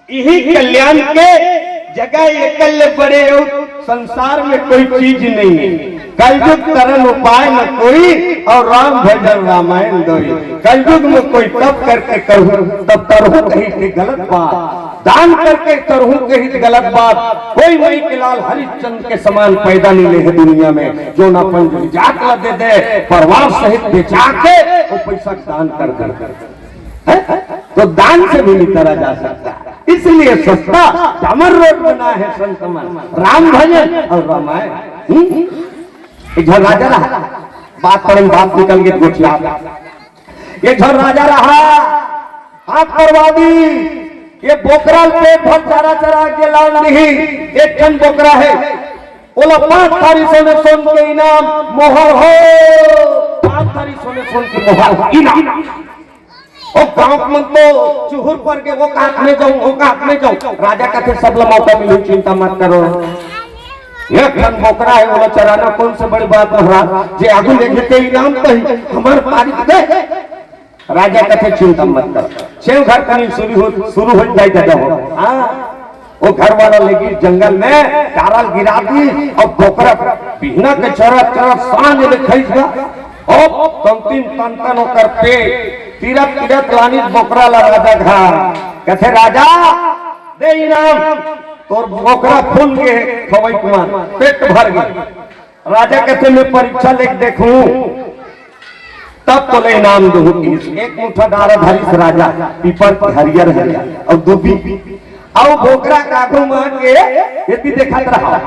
इही कल्याण के जगह एकल ले बड़े अउ संसार में कोई चीज नहीं है। कलयुग तरन उपाय न कोई, और राम भजन रामायण दोई। कलयुग में कोई तप करके करूँ, तब तरहु कही के गलत बात, दान करके तरहु कही के गलत बात। कोई मई के लाल हरिश्चंद्र के समान पैदा नहीं ले है दुनिया में, जो ना अपन जात ला दे दे, परिवार सहित बेचा के वो पैसा दान कर दे। है? तो दान से भी नहीं करा जा सकता। इसलिए सस्ता डामर रोड बना है संत मन, राम भजन और रामायण। हम्म? एक झन राजा रहा, बात पड़े में बात निकल के गोठिया। एक झन राजा रहा, हाथ परवादी, ये बोकरा पेट भर चारा चरा के लान नहीं, एक ठन बोकरा है, ओला पांच थारी सोने सोन के इनाम मोहर हो, पांच थारी सोने सोन के मोहर हो, इनाम। ओ गांव मन तो चुहुर पर के, वो कात में जाऊं, वो कात में जाऊं। राजा कथे, "सब ला मौका मिलही, चिंता मत करो।" एक ठन बोकरा है, ओला चराना कौन से बड़ी बात महाराज, जे आगू लेके के इनाम तो ही हमार मालिक दे। राजा कथे, "चिंता मत करो।" छेव घर कनी शुरू हो, शुरू हो जाए दादा हो। हाँ। वो घर वाला लेगी जंगल में, डारल गिरा दी और बोकरा बिहना के चरत चरत सांझ ले खइस गा। अब तंतिन तंतन ओकर पेट, तीरत तीरत लानिस बोकरा ला राजा घर। कथे, "राजा, दे इनाम, तोर बोकरा फूल गे, खवई कुमार, पेट भर गे।" राजा कथे, "मैं परीक्षा लेके देखूं।" तब तोले इनाम दूं। एक मुठा डारा धरिस राजा, पीपर के हरियर हरियर, और दूबी, और बोकरा कागू मार के एती देखत रहा।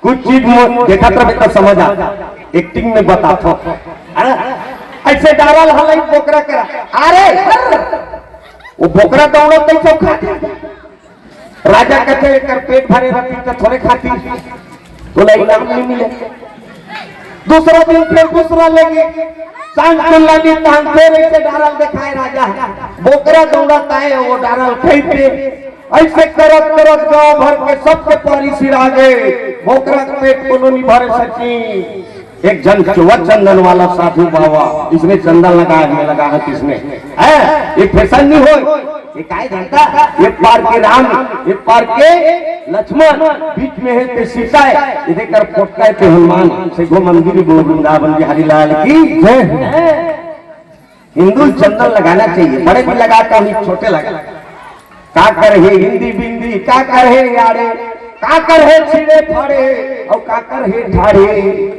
कुछ चीज में देखत रहे तो समझ आ, एक्टिंग में बताथो। हाँ? ऐसे डारा हलाई बोकरा करा, अरे हर! वो बोकरा दौड़त तैसे खा जाता। राजा कथे, "एकर पेट भरे रहती तो थोड़े खाती, तोला इनाम नहीं मिले।" दूसरा दिन फिर दूसरा लेगे, सांझ कुल्ला दिन तहन फिर ऐसे डारल दिखाए राजा, बोकरा दौड़त आए, वो डारल खाई पे। ऐसे करत करत गांव भर के सबके पारी सिरा गए, बोकरा के पेट कोनो नहीं भरे सकी। एक झन चोवत चंदन वाला साधु बाबा, इसने चंदन लगा है, लगा है किसने? है? ये फैशन नहीं हो, ये काय जानता? ये पार के राम, ये पार के लक्ष्मण, बीच में है ते सीता है, इधर कर पोटका है ते हनुमान। से गो मंदिर बोल वृंदावन बिहारी लाल की जय। हिंदू चंदन लगाना चाहिए, बड़े भी लगाता हूँ, छोटे लगा। का कर हे हिंदी बिंदी, का कर हे यारे, का कर हे छीड़े फाड़े, और का कर हे ठाड़े।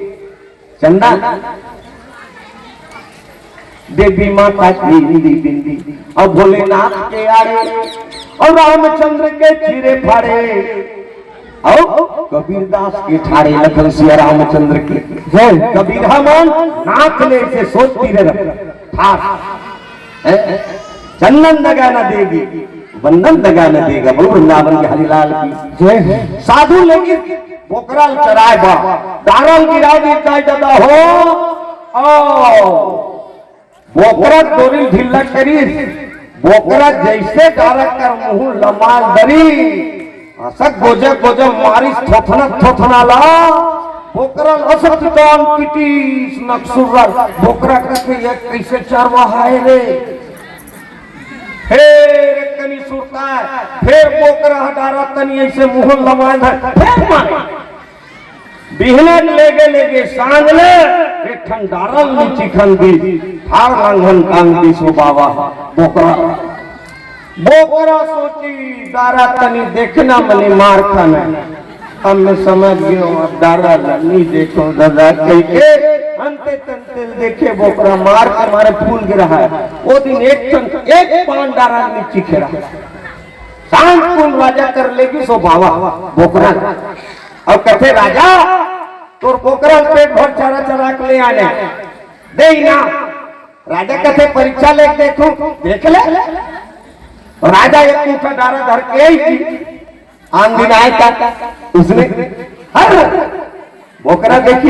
चंदा, देवी माता की हिंदी बिंदी, और भोलेनाथ के यारे, और रामचंद्र के चीरे फाड़े, और कबीरदास के ठाड़े, लखन सिया रामचंद्र के। जय। कबीर हमान नाथ ने इसे सोच तीरे रख ठाड़। हैं? चंदन दगा न देगी, वंदन दगा न देगा। बोल वृंदावन के हरिलाल की जय। साधु लेकिन बोकरा चराए बा, डारल गिरा दी जाए दादा हो। आओ। बोकरा डोरी ढीला करिस, बोकरा जैसे डारा कर मुंह लमाल दरी, असक गोजे गोजे मारिस थोथना थोथना ला, बोकरा असक जान पिटीस नक्सुर। बोकरा कथे, "ये कैसे चरवाहा है रे?" फिर एक कनी सुरता है, फिर बोकरा डारा तनी ऐसे मुंह लमाल दरी, फिर मारे। बिहनक लेगे लेगे सांझ ले एक ठन डारा ल नी चिखन दिस, ठार लांघन टांग दिस ओ बाबा बोकरा। बोकरा सोची, डारा तनी देखना मने मार खाना। अब मैं समझ गयो, अब डारा ल नी देखो दादा कहिके अंते तंते ल देखे बोकरा मार के मारे फूल गिरा है। ओ दिन एक ठन एक पान डारा ल नी चिखे रहा। सांझ कुन राजा कर लेगिस ओ बाबा बोकरा ल। अउ कथे, "राजा, तोर बोकरा ल पेट भर चारा चरा के ले आने दे ना।" राजा कथे, "परीक्षा लेके देखूं, देख ले।" राजा एक मुठा डारा धर के आई थी, आन दिन आए का उसने हर बोकरा देखी,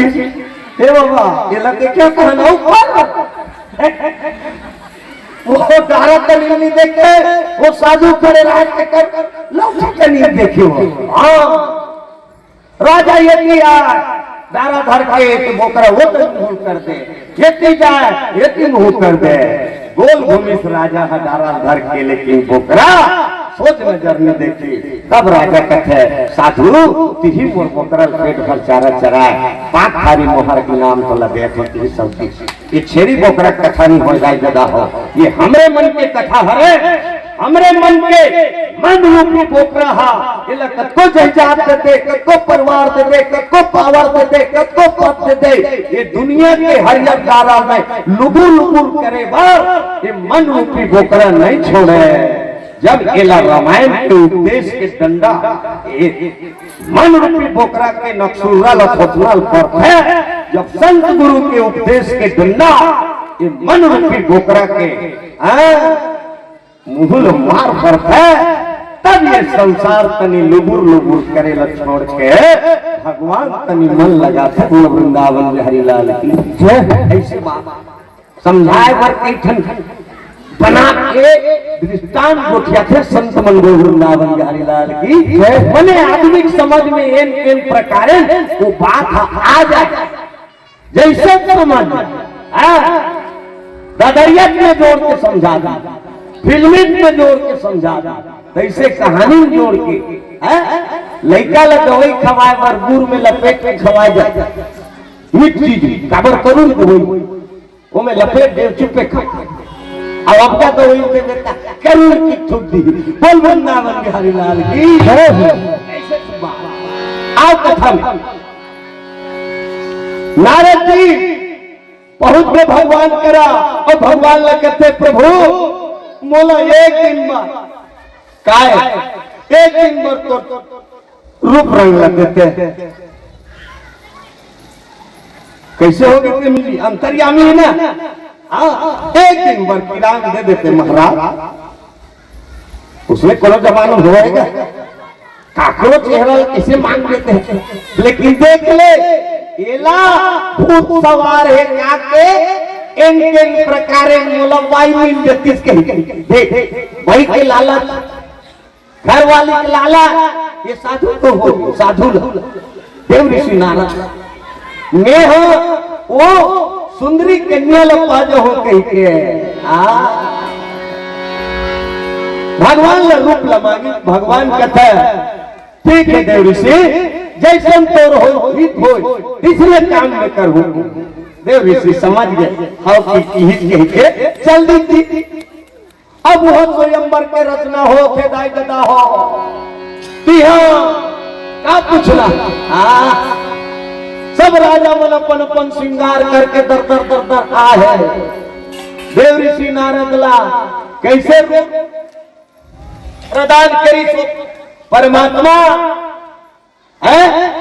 "हे बाबा, ये लग देखिए कहाँ ना ऊपर।" वो डारा तनी नहीं देखे, वो साधु खड़े रह के कर लौटा तनी देखे वो। हाँ, राजा ये किया, डारा धर के एक बोकरा वो तो मुंह कर दे, ये ती जाए, ये ती मुंह कर दे। गोल घूमिस राजा ह डारा धर के, लेकिन बोकरा सोझ नजर नहीं देखी। तब राजा कथे, "साधु, तिही मोर बोकरा ल पेट भर चारा चराए, पाँच थारी मोहर इनाम तो लगे हो तिही सब चीज।" ये छेरी बोकरा कथा नहीं हो जाए दादा हो, ये हमरे मन के कथा हरे, हमरे मन के मन रूपी बोकरा हा। एला कतको जहिजात दे दे, कतको परिवार दे दे, कतको पावर दे दे, कतको पद दे दे, ये दुनिया के हरियर डारा में लुबुर लुबुर करे बर ये मन रूपी बोकरा नहीं छोड़े। जब एला रामायण के उपदेश के डंडा, ए, मन रूपी बोकरा के नकसुर्रा ल खोचना ल परथे, जब संत गुरु के उपदेश के डंडा ये मन रूपी बोकरा के, हाँ, मुंह ल मार परथे, तब ये संसार तनी लुबुर लुबुर करे ल छोड़ के भगवान तनी मन लगाथे। बोल वृंदावन बिहारी लाल की जय। ऐसे बात समझाए बर कई ठन बना के दृष्टांत गोठियाथे संत मन। बोल वृंदावन बिहारी लाल की जय। मने आधुनिक समझ में एन एन प्रकारे वो बात ह आ जाए, जैसे समझ, हाँ, ददरियत में जोड़ के समझा दी, फिल्मित में जोड़ के समझा दी, तैसे कहानी में जोड़ के, हाँ, लइका ला दवाई खवाए बर गुड़ में लपेट के खवाए जाए, मीठ चीज, काबर करूँ दवाई, ओमे लपेट दे, चुप्पे खा। अब आपका तो वही दे देता, करुण की थूक दी। बोल वृंदावन बिहारी लाल की। जय हो। ऐसे बात। आओ कथा में। नारद जी पहुंच गए भगवान करा और भगवान ला कहते, "प्रभु, मोला एक दिन बर, काय, एक दिन बर तो रूप रंग ला देते।" कैसे हो गए मिली? अंतर्यामी है ना? हाँ, एक दिन बर किरान दे देते महाराज, उसमें कोनो जमाना होएगा? काकरो चेहरा ला कैसे मांग लेते हैं? लेकिन देख ले, एला भूत सवार है काके, एन केन प्रकारे मोला बाई मिल जतिस कही। देख, वही के लालच, घर वाली के लालच, ये साधु तो हो, साधु ला। देव ऋषि नारद, मैं हो वो सुंदरी कन्या ल पा जो हो कही के। आ, भगवान ल रूप ल मांगी, भगवान कथे, "ठीक है देव ऋषि, जैसन तोर हो हित हो, तीसरे काम में करहूँ।" देव ऋषि समझ गए, हाँ की हित कही के चल दी थी। अब वह स्वयंवर के रचना होथे दाई ददा हो। तिहा का पूछना? हाँ, सब राजा मन अपन अपन श्रृंगार करके दर दर दर दर आहे। देव ऋषि नारद ला कैसे रूप प्रदान करिस परमात्मा? हैं?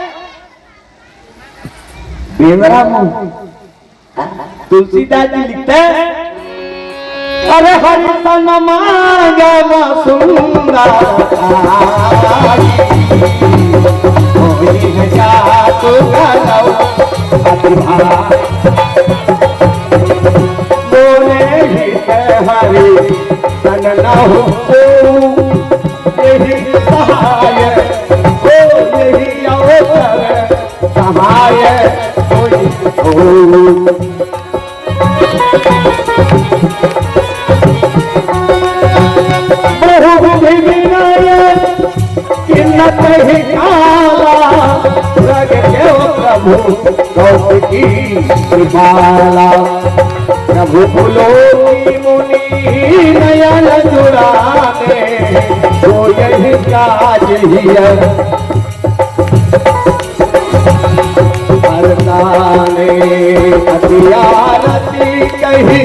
बेंदरा मुंह। तुलसीदास जी लिखते हैं, "अरे हरि तन मांगम सुंदर, होई है जातु करौ अति भार। मोरे हित हरि तन न हो, यही सहाय, ओ यही अवसर।" सहाय कोई हो। प्रभु विधि विनय किन्नत ही काला, रग देव प्रभु कौशिकी कृपाला। प्रभु पुलोकी मुनि नयन जुड़ाने, को यही काज हिय। हरदाने अति आरती कही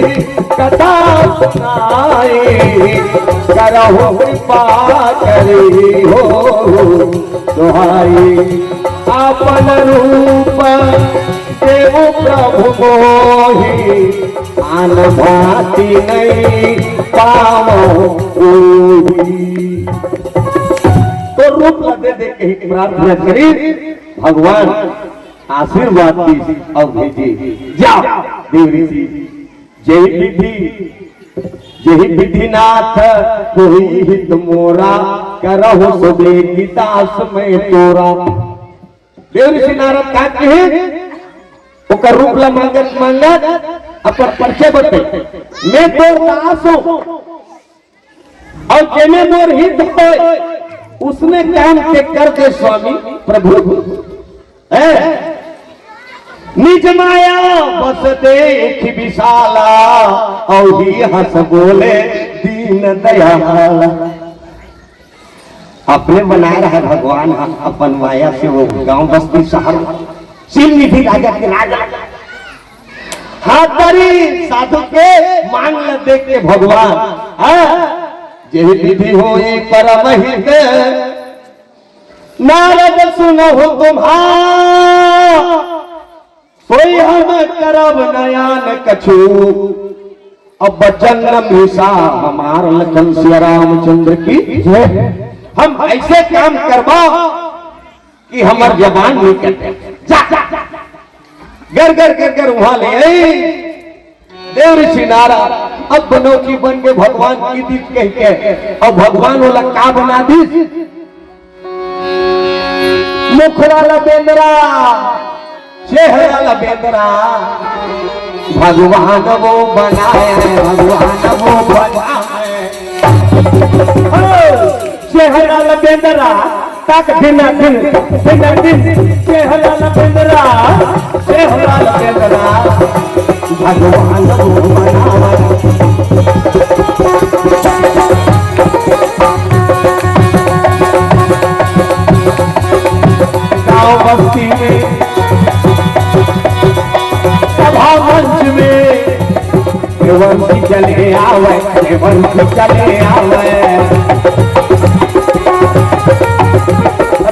कथा सुनाई, करहु कृपा करी हो दुहाई। आपन रूप देव प्रभु मोहि, आन भांति नहीं पावो कोई। तो रूप ला दे दे के ही प्रार्थना करी, भगवान आशीर्वाद दी और भेजे। जा देव ऋषि, जेहि विधि, जेहि विधिनाथ कोई हित मोरा, करहु सुबेगी दास मैं तोरा। देव ऋषि नारद का कहे, ओकर रूप ला मांगत मांगत अपन परिचय बते, मैं तोर दास हूँ और जेमे मोर हित होय, उसने काम के कर दे स्वामी प्रभु। है निज माया बस देख विशाला, और ही हंस बोले दीन दयाला। अपने बनाए रहा भगवान ह अपन माया से वो गांव बस्ती शहर सील निधि राजा के राजा। हाथ धरी साधु के मांग ल देख के भगवान, हाँ, जेहि विधि होई परम हित, नारद सुनहु तुम्हार, सोई हम करब नयान कछु। अब जन्म हिस्सा हमार लखन सिया रामचंद्र की जय। हम ऐसे काम करबा कि हमर जबान निकल जा। गर गर गर गर वहां ले आई। देव ऋषि नारद अब बनो की बन के भगवान की दीप कह के, अब भगवान वाला का बना दी? मुखड़ा ला बेंदरा, चेहरा ला बेंदरा, भगवान वो बनाए, भगवान वो बनाए। ओ, चेहरा ला बेंदरा, तक दिन दिन, दिन दिन, चेहरा ला बेंदरा, चेहरा ला बेंदरा, भगवान वो बनाए। गांव बस्ती में, सभा मंच में, देवंती चले आवे, देवंती चले आवे।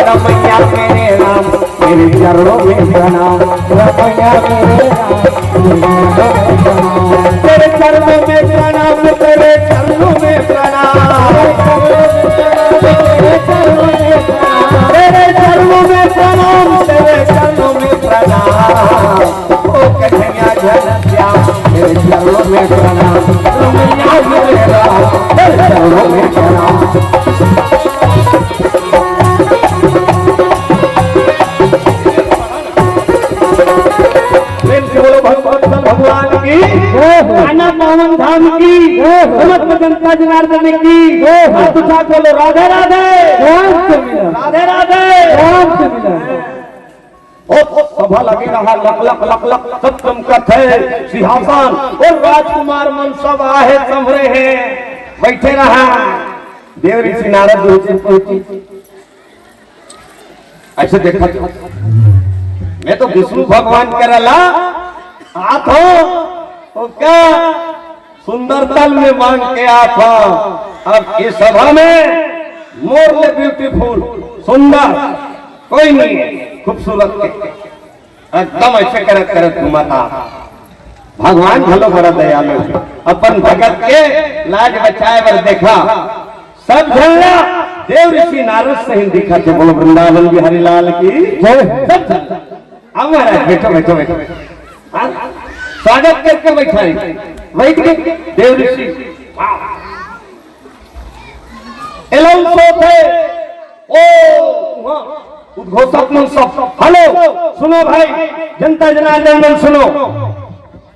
रमैया मेरे राम, तेरे चरणों में प्रणाम, रमैया मेरे राम, तेरे चरणों में प्रणाम। तेरे चरणों में प्रणाम, तेरे चरणों में प्रणाम, तेरे चरणों में प्रणाम, तेरे चरणों में प्रणाम, तेरे चरणों में प्रणाम। ओ कन्हैया घनश्याम, तेरे चरणों में प्रणाम, रमैया मेरे राम, तेरे चरणों में प्रणाम। प्रेम से बोलो भगवत भगवान की, जय हो। आना पावन धाम की, जय हो। समस्त जनता जनार्दन की, जय हो। हाथ उठा बोलो राधे राधे। राम से मिला। राधे राधे। राम से मिला। ओ, ओ, सभा लगे रहा, लक, लक, लक, लक, सब चमकत है सिंहासन, और राजकुमार मन सब आहे संभरे हैं, बैठे रहा। देव ऋषि नारद जी पहुंची, ऐसे देखा तो, मैं तो विष्णु भगवान करला आत हो, तो क्या सुंदर तल में मांग के आत हो। अब इस सभा में मोर ले ब्यूटीफुल, सुंदर कोई नहीं है, खूबसूरत के एकदम ऐसे करत करत घूमत आ। भगवान भलो बड़ा दयालु, अपन भगत के लाज बचाए बर देखा। सब झन ला देव ऋषि नारद सहित दिखत हे। बोलो वृंदावन बिहारी लाल की जय। सब झन ला। आओ महाराज, बैठो, बैठो, बैठो। हाँ? स्वागत करके बैठा है। बैठ के देव ऋषि। वाह। अनाउंस होत हे। ओ, वहाँ उद्घोषक मन सब, हेलो, सुनो भाई, जनता जनार्दन मन सुनो।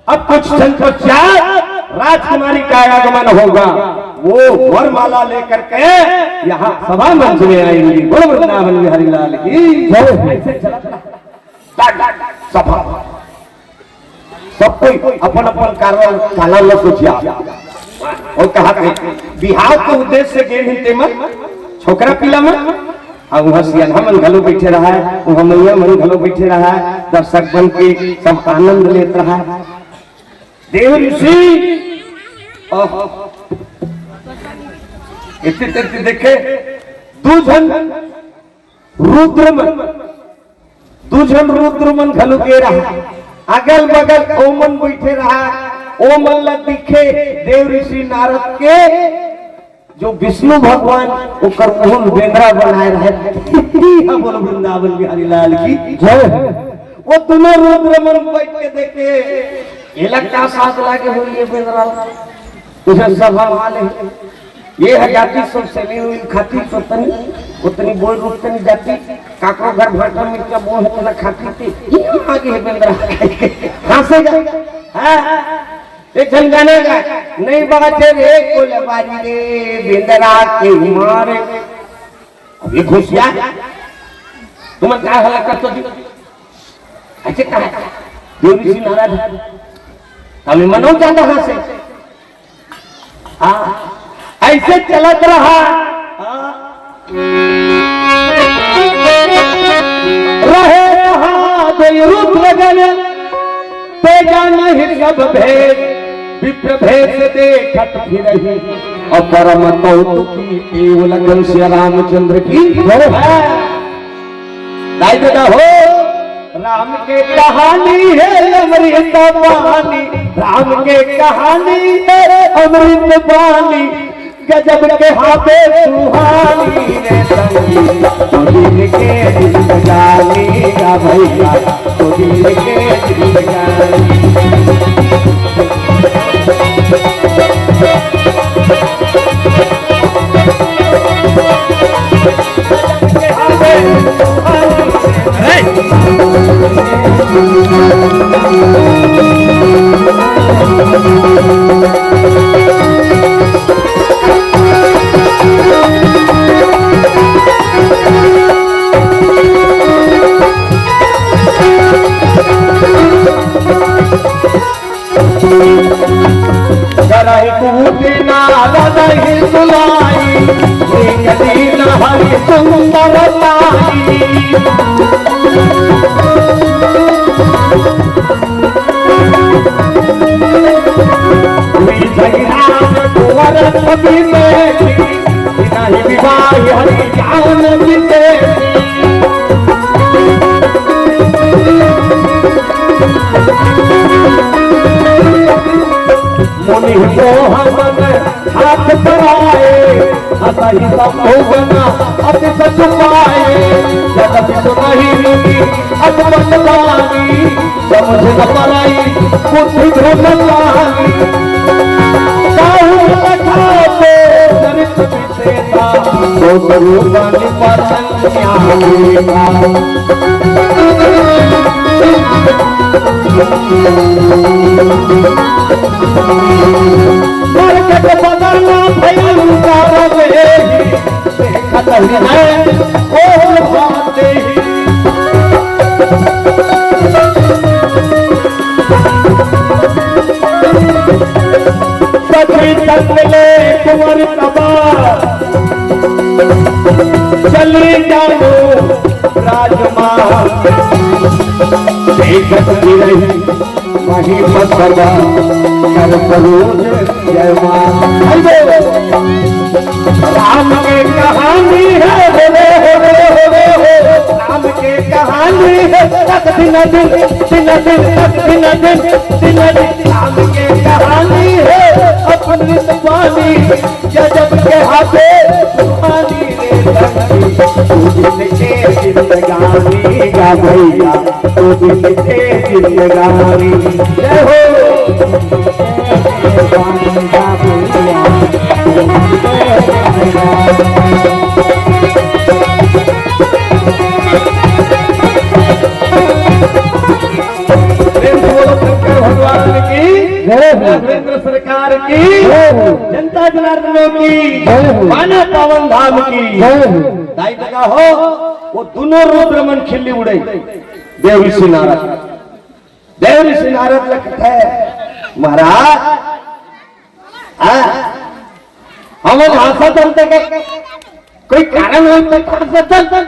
अब कुछ क्षण पश्चात राजकुमारी का आगमन होगा, वो वरमाला लेकर के यहाँ सभा मंच में आएंगी। बोलो वृंदावन बिहारी लाल की जय। ऐसे चलत रहा। सभा, सब कोई अपन अपन कारण, कारण ल सोचिया। अउ कहा थे, बिहाव के उद्देश्य से गे रहिन तेमन, छोकरा पिला मन, अउ उहाँ सियान मन घलो बइठे रहय, उहाँ मइया मन घलो बइठे रहय, दर्शक मन के सब आनंद लेत रहय। देव ऋषि, ओह, एती तेती देखे, दू झन रुद्र मन, दू झन रुद्र मन घलो गे रहा, अगल बगल ओमन बइठे रहा, ओमन ला दिखे देव ऋषि नारद के जो विष्णु भगवान ओकर मूल बेंदरा बनाए रहे। बोलो वृंदावन बिहारी लाल की जय। वो दुनों रुद्र मन बइठ के देखे, एला का साथ लागे हो ये बेंदरा ला? तुझे सभा वाले ये ह जाति सब से नहीं हुई खाती, तो तनी, उतनी बोल रूप तनी जाति, काकरो घर भाटा मिर्चा बोल है, तना खाती थी, ये आगे है बेंदरा। हंसेगा। हाँ, एक झन गाना गा, नहीं बाजे रे कोलबारी रे, बेंदरा के मारे। अब ये घुसिया, तुम क्या हला कर तो दी? ऐसे कहा, देव ऋषि नारद, तभी मनो जाता हंसे। हाँ, ऐसे चलत रहा। हाँ। रहे महादेव रुद्र गण, तेजा नहीं सब भेद, विप्र भेष देखत फिरही, अउ परम कौतुकी केवल घनश्याम रामचंद्र की। हाँ। दाई दादा हो, राम के कहानी है अमृत पानी, राम के कहानी है अमृत पानी, गजब के हाथे सुहानी रे संगी, तो दिल के जिंदगानी का भैया, तो दिल के जिंदगानी। करहि कूट नारद ही सुनाई, एक दीन हरि सुंदर ताई। हुई जहिराम कुंवर छवि में, बिना ही विवाह हरि जान बिसेसी। मुनि मोह मन हाथ पराए, हँसहि संभोगना अति सत पाए। जगत सुनहि मुनि अति बत बानी, समुझ न पाई बुद्धि भ्रम जानी। काहू कथा को चरित विशेषा, तो गुरु बन पतन ज्ञान विवेका। स्वर्ग के बदलना भयंकर में, देखत हृदय ओढ़ भाते ही। सखी संग ले कुंवर तबा, चली जानो राजमा। देखत गिरही मही पसवा, कर सरोज जय माँ। हाय बे। राम के कहानी है, हो रे, हो रे, हो रे, हो। राम के कहानी है, तक दिन दिन, दिन दिन, तक दिन दिन, दिन दिन। राम के कहानी है, अमृत पानी, गजब के हाथे पानी रे धरती। तू दिल के जिंदगानी गा भैया, तू दिल के जिंदगानी। जय हो। प्रेम से बोलो शंकर भगवान की, जय हो। राघवेंद्र सरकार की, जय हो। जनता जनार्दनों की, जय हो। पाना पावन धाम की, जय हो। दाई लगा हो, वो दोनों रुद्र मन खिल्ली उड़े। देव ऋषि नारद, देव ऋषि नारद लगथे महाराज, हाँ, हमन हाँसत हन ते के कोई कारण हो तो हाँसत हन।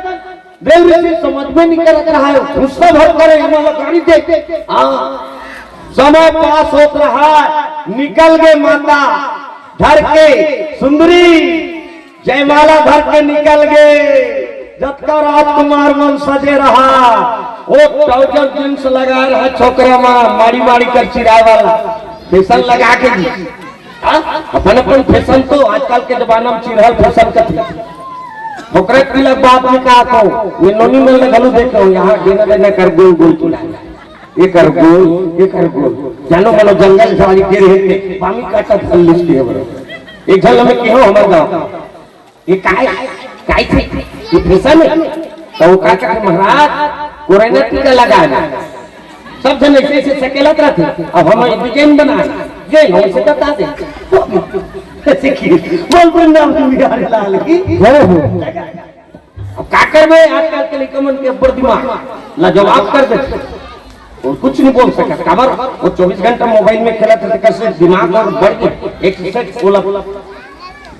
देव ऋषि समझ में नहीं करत रहा है, गुस्सा भर करे, हमन ला गाड़ी दे। हाँ, समय पास होत रहा है, निकल गए माता धर के सुंदरी, जयमाला धर के निकल गए। जतका राजकुमार मन सजे रहा, वो ट्राउजर जींस लगाए रहा, छोकरा मा माड़ी माड़ी कर चिराए वाला फैशन लगा के जी। हाँ? अपन अपन फैशन तो आजकल के जमाना में चिरहल फैशन कथे। ओकरे तिलक बात में कहा तो ये नोनी मन ल घलो देखे हो, यहाँ देना देना कर गोल गोल चिराए, ये कर गोल, ये कर गोल, जानो मनो जंगल झाड़ी गिर है, पानी काटा फल लिस्ट है बरो। एक झन हमें कहो हमारे गाँव ये काय, काय थे? ये फैशन है। तो वो का कहते महाराज, कोरोना टीका लगाना। सब जन ऐसे ऐसे सकेलत रहते, अब हम एक डिजाइन बनाए, ये नो से बता दे। ऐसे की बोल वृंदावन बिहारी लाल की। हो, हो। अब का करबे, आजकल के लइका मन के ऊपर दिमाग लाजवाब कर देथे। वो कुछ नहीं बोल सकत, काबर वो चौबीस घंटा मोबाइल में खेलत हे, कैसे दिमाग और बढ़ के एक्सरसाइज बोला,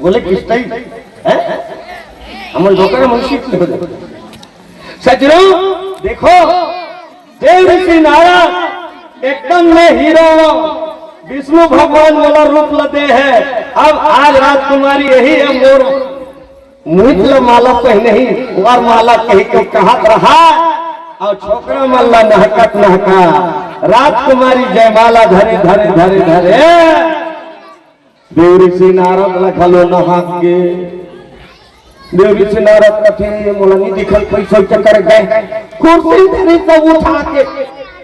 बोले किस टाइम है। हमन डॉक्टर मन सीख ले। सजनो, देखो, देव ऋषि नारद एकदम मैं हीरो हूँ, विष्णु भगवान वाला रूप लदे है। अब आज राजकुमारी यही है मोर मुहित ल माला पहिनही, वर माला कही के कहत रहा, और छोकरा मन ला नहकत नहका राजकुमारी जयमाला धरे धरे धरे धरे देव ऋषि नारद ल घलो नहाक गे। देव ऋषि नारद कथे, "मोला नहीं दिखल, पैसा चक्कर गए।" कुर्सी धरे सब उठा के,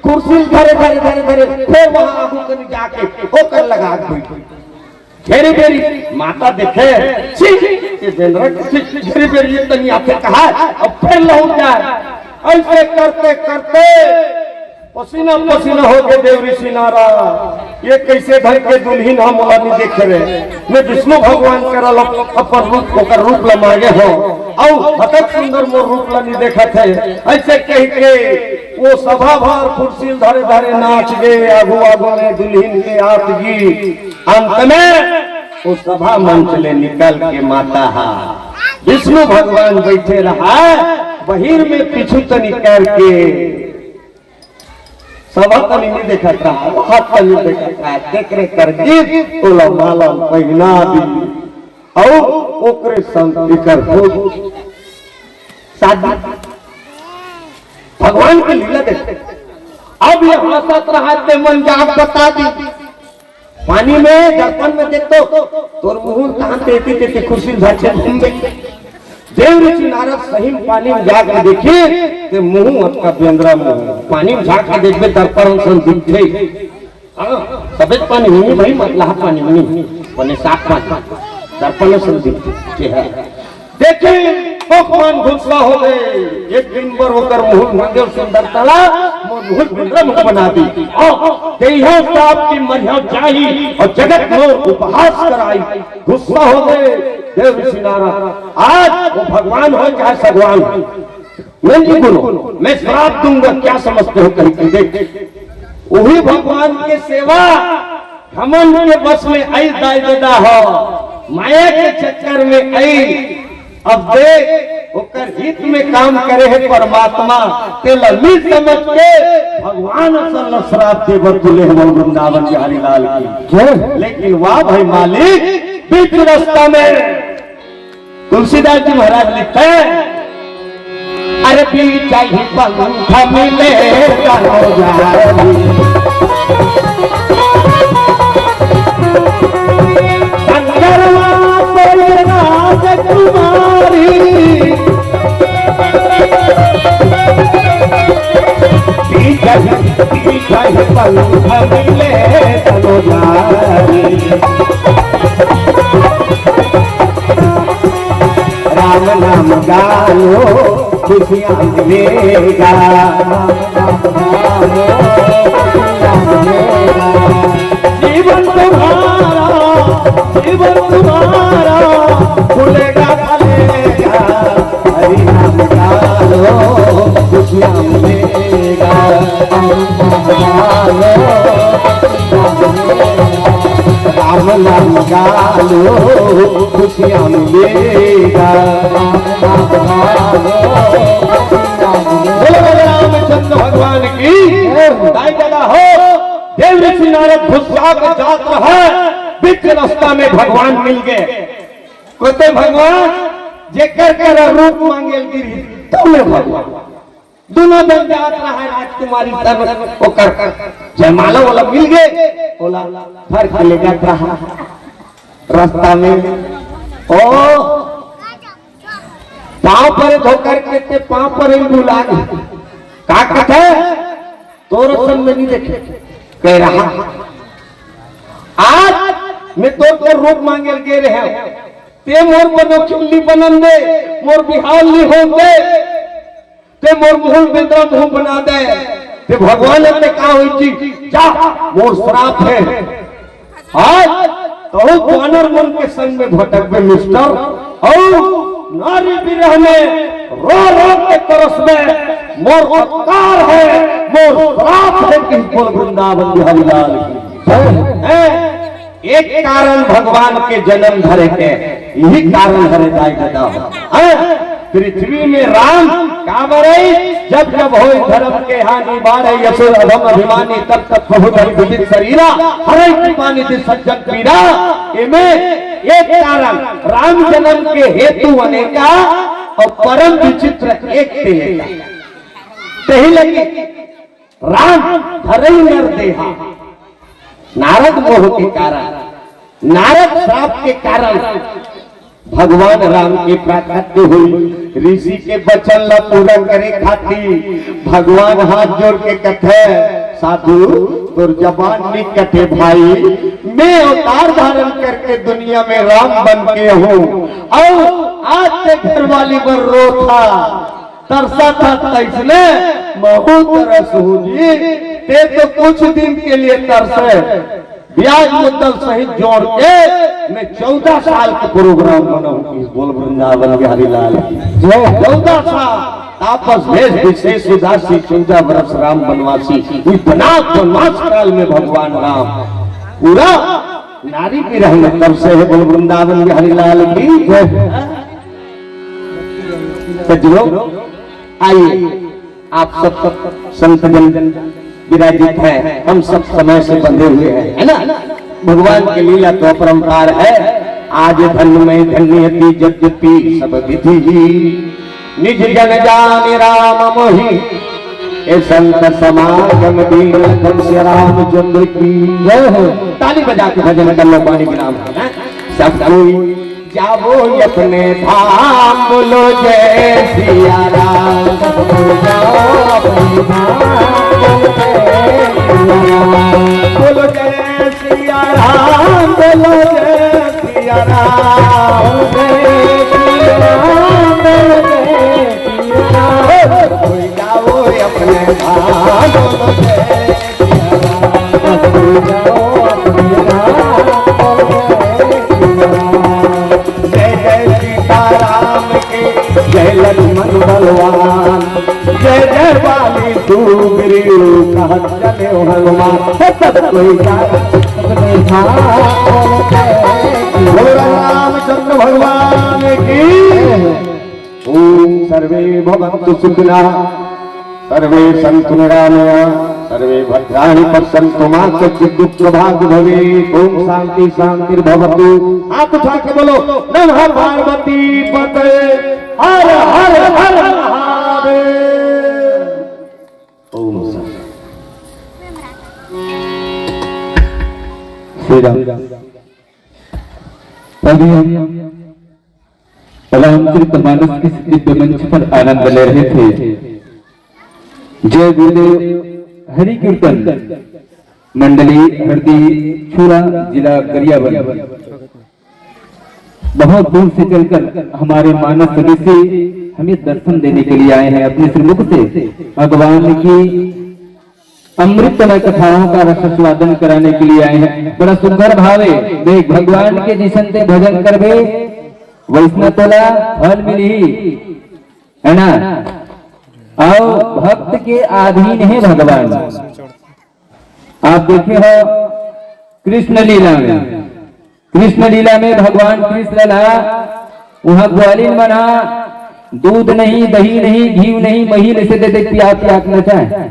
कुर्सी धरे धरे धरे धरे फिर वहां आगू कनी जाके ओकर लगा के बैठ। घेरी बेरी माता देखे, छी, ये बेंदरा के छी, घेरी बेरी ये तनी आथे कहा, अब फिर लहुट जाए। ऐसे करते करते पसीना पसीना हो गए देव ऋषि नारद। ये कैसे ढंग के दुल्हिन हम मोला नहीं देखे रहे। मैं विष्णु भगवान करा लो अपन रूप, ओकर रूप ला मांगे हो। अउ हतक सुंदर मोर रूप ला नहीं देखत है। ऐसे कह के वो सभा भर कुर्सी धरे धरे नाच गए, आगू आगू में दुल्हिन के आत गी। अंत में वो सभा मंच ले निकल के माता हा विष्णु भगवान बैठे रहा, बहिर में पीछू तनी करके सभा तनी नहीं देखत रहा, वो हाथ तनी देखत रहा, तेकरे कर गीत तोला माला पहिना दी, और ओकरे संग एकर हो शादी। भगवान के लीला देख। अब ये हंसत रहा ते मन जाब बता दी। पानी में दर्पण में देख तो तोर मुंह तहां तेती तेती कुर्सी झांचे घूम दे। देव ऋषि नारद सही में पानी में जाके देखी ते मुंह अतका बेंदरा मुंह। पानी में झांक के देखबे दर्पण सन दिखथे। हाँ, सफेद पानी नहीं भाई, मतलब पानी नहीं, बने साफ पानी। दर्पण सन दिखथे चेहरा। देखे, भगवान गुस्सा हो गए। एक दिन बर ओकर मुंह मांगे सुंदर तला, मोर मुंह बिंद्रा मुख बना दी। और देहो साहब की मरिया जाई और जगत मोर उपहास कराई। गुस्सा हो गए देव ऋषि नारद। आज वो भगवान हो चाहे सगवान हो, नहीं गुरु, मैं श्राप दूंगा, क्या समझते हो कहीं की देख। वही भगवान के सेवा हमन के बस में आई दाई ददा हो, माया के चक्कर में आई। अब देख, ओकर हित में काम करे है परमात्मा, तेला मिल समझ के भगवान असन ल श्राप दे बर तुले हमन वृंदावन बिहारी लाल की। जय। लेकिन वाह भाई मालिक, बीच रास्ता में तुलसीदास जी महाराज लिखते हैं, अरे बीच ही पंख मिले तनो जाई। कंगरवा कोई राजकुमारी। बीच ही, बीच ही पंख मिले तनो जाई। राम नाम गालो खुशियाँ मिलेगा। जीवन तुम्हारा, जीवन तुम्हारा खुलेगा, फलेगा। हरि नाम गालो खुशियाँ मिलेगा। राम नाम गालो, खुशियाँ मिलेगा। बोलो, बोलो रामचंद्र भगवान की। दाई ददा हो, देव ऋषि नारद भुसका के जात रहा, बीच रास्ता में भगवान मिल गए। कहते भगवान, जेकर कर रूप मांगे गिरी, तौले भगवान। दोनों बन जात रहा है राजकुमारी सब, ओकर जयमाला वाला मिल गए, ओला घर के ले जात रहा। रास्ता में ओ पाँव परे धोकर के ते पाँव परे बुला के, का कहते, तोर सन में नहीं देखे, कह रहा, आज मैं तोर कर रूप मांगे गे रहे, ते मोर बनो खिल्ली बनन दे, मोर बिहाव ली हो दे, ते मोर मुहुल बेंदरा मुँह बना दे। ते भगवान ने कहा हुई जी, जा, मोर श्राप है, आज तहु बानर मन के संग में भटकबे मिस्टर, और नारी विरह में रो रो के तरसबे, मोर सत्कार है, मोर श्राप है कि बोल वृंदावन बिहारी लाल की। हैं? एक कारण भगवान के जन्म धरे के, यही कारण हरे दाई ददा हो। हैं? पृथ्वी में राम काबर आई, जब जब होई धर्म के हानि, बाढ़े असुर अधम अभिमानी, तब तब प्रभु धरि विदित शरीरा, हरे कृपा निधि सज्जन पीरा। एमे एक कारण राम जन्म के हेतु अनेका और परम विचित्र एक ते एका। तही लगी राम धरई नर देहा। नारद मोह के कारण, नारद श्राप के कारण भगवान राम के प्राकट्य हुई। ऋषि के वचन ला पूरा करे खातिर भगवान हाथ जोड़ के कथे, साधु, तोर जबान नहीं कटे भाई, मैं अवतार धारण करके दुनिया में राम बन के हूँ और आज ते घरवाली बर रो था, तरसा था, तैसने महू तरस हूँ जी। ते तो कुछ दिन के लिए तरसे, ब्याज मुद्दल सहित जोड़ के मैं चौदह साल का प्रोग्राम बनाऊंगी। बोल वृंदावन बिहारी लाल की जय। चौदह साल तापस भेष विशेष उदासी, चौदह वर्ष राम वनवासी। इतना वनवास काल में भगवान राम पूरा नारी विरह में तरसे है। बोल वृंदावन बिहारी लाल की जय। सज्जनों, आइए, आप सब संतजन विराजित हैं, हम सब समय से बंधे हुए हैं, है ना? भगवान की लीला तो अपरंपार है। आज धन्य मैं धन्य थी यद्यपि सब विधि ही, निज जन जान राम मोहि, ए संत समागम दीन लखन से रामचंद्र की जय हो। ताली बजा के भजन कर लो, पानी विराम है ना? सब कोई जावो अपने धाम, बोलो जय सिया राम। सब कोई जाओ अपने धाम, बोलो जय सिया राम। बोलो जय सिया राम, बोलो जय सिया राम, जय सिया राम, बोलो जय सिया राम। सब कोई जावो अपने धाम, बोलो जय जय जय सीताराम के, जय लक्ष्मण बलवान, जय जय बाली सुग्रीव कहत चले हनुमान। हे सब कोई गाय, सब कोई गाय। बोलो रामचंद्र भगवान की। ओम सर्वे भवन्तु सुखिनः, सर्वे सन्तु निरामया, सर्वे भद्राणि पश्यन्तु मा कश्चित् दुःख भाग् भवेत्। ओम शांति शांति भवतु। हाथ उठा के बोलो, नमः पार्वती पते, हर हर हर महादेव। ओम शांति। श्री राम। तभी हम रामचरित मानस के दिव्य मंच पर आनंद ले रहे थे। जय गुरुदेव। हरि कीर्तन मंडली हरदी छुरा, जिला गरियाबंद, बहुत दूर से चलकर हमारे मानस सदस्य हमें दर्शन देने के लिए आए हैं। अपने श्रीमुख से भगवान की अमृतमय कथाओं का रसास्वादन कराने के लिए आए हैं। बड़ा सुंदर भाव है। देख, भगवान के जिसन ते भजन करबे, वैसना तोला फल मिलही, है ना? अउ भक्त के अधीन है भगवान। आप देखे हो कृष्ण लीला में, कृष्ण लीला में भगवान कृष्ण ला वहां ग्वालिन मन हा दूध नहीं, दही नहीं, घी नहीं, मही से दे दे पिया पिया के नचाए।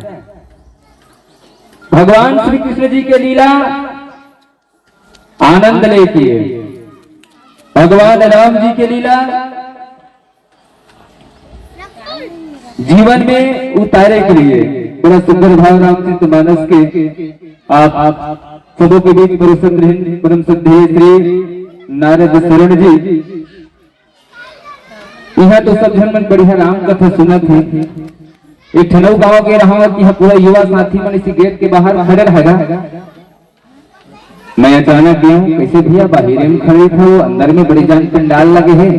भगवान श्री कृष्ण जी के लीला आनंद लेके, भगवान राम जी के लीला जीवन में उतारे के लिए बड़ा सुंदर भाव रामचरित मानस के आप, आप सबों के बीच परम श्रद्धेय, परम श्रद्धेय श्री नारद शरण जी। यहाँ तो सब झन मन बढ़िया राम कथा सुनत हे। एक ठन अउ गांव के रहावत, यहाँ पूरा युवा साथी मन इसी गेट के बाहर खड़े रहेगा। मैं अचानक गया हूँ, कैसे भैया बाहर में खड़े थे, अंदर में बड़ी जान पंडाल लगे है,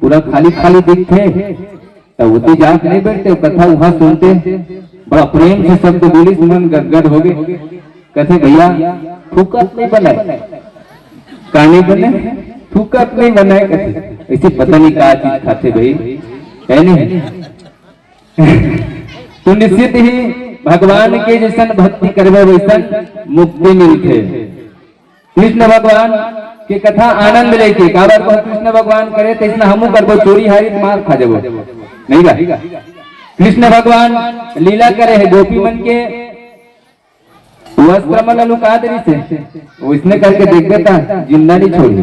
पूरा खाली खाली दिखते। तो उती जाके नहीं बैठते, कथा वहां सुनते, बड़ा प्रेम से शब्द बोली, मन गदगद हो गए। कहते भैया फूकत नहीं बनाए, का नहीं बने, फूकत नहीं बनाए कहते। ऐसे पता नहीं का चीज खाते भाई, है नहीं? तो निश्चित ही भगवान के जैसन भक्ति करबे वैसन मुक्ति मिलथे। कृष्ण भगवान के कथा आनंद लेके, काबर को कृष्ण भगवान करे तैसना हमू करबो, चोरी हारी त मार खा जबो, नहीं बा? कृष्ण भगवान लीला करे है गोपी मन के, वस्त्र मन लुका दे से, वैसने करके देख देता, जिंदा नहीं छोड़ी।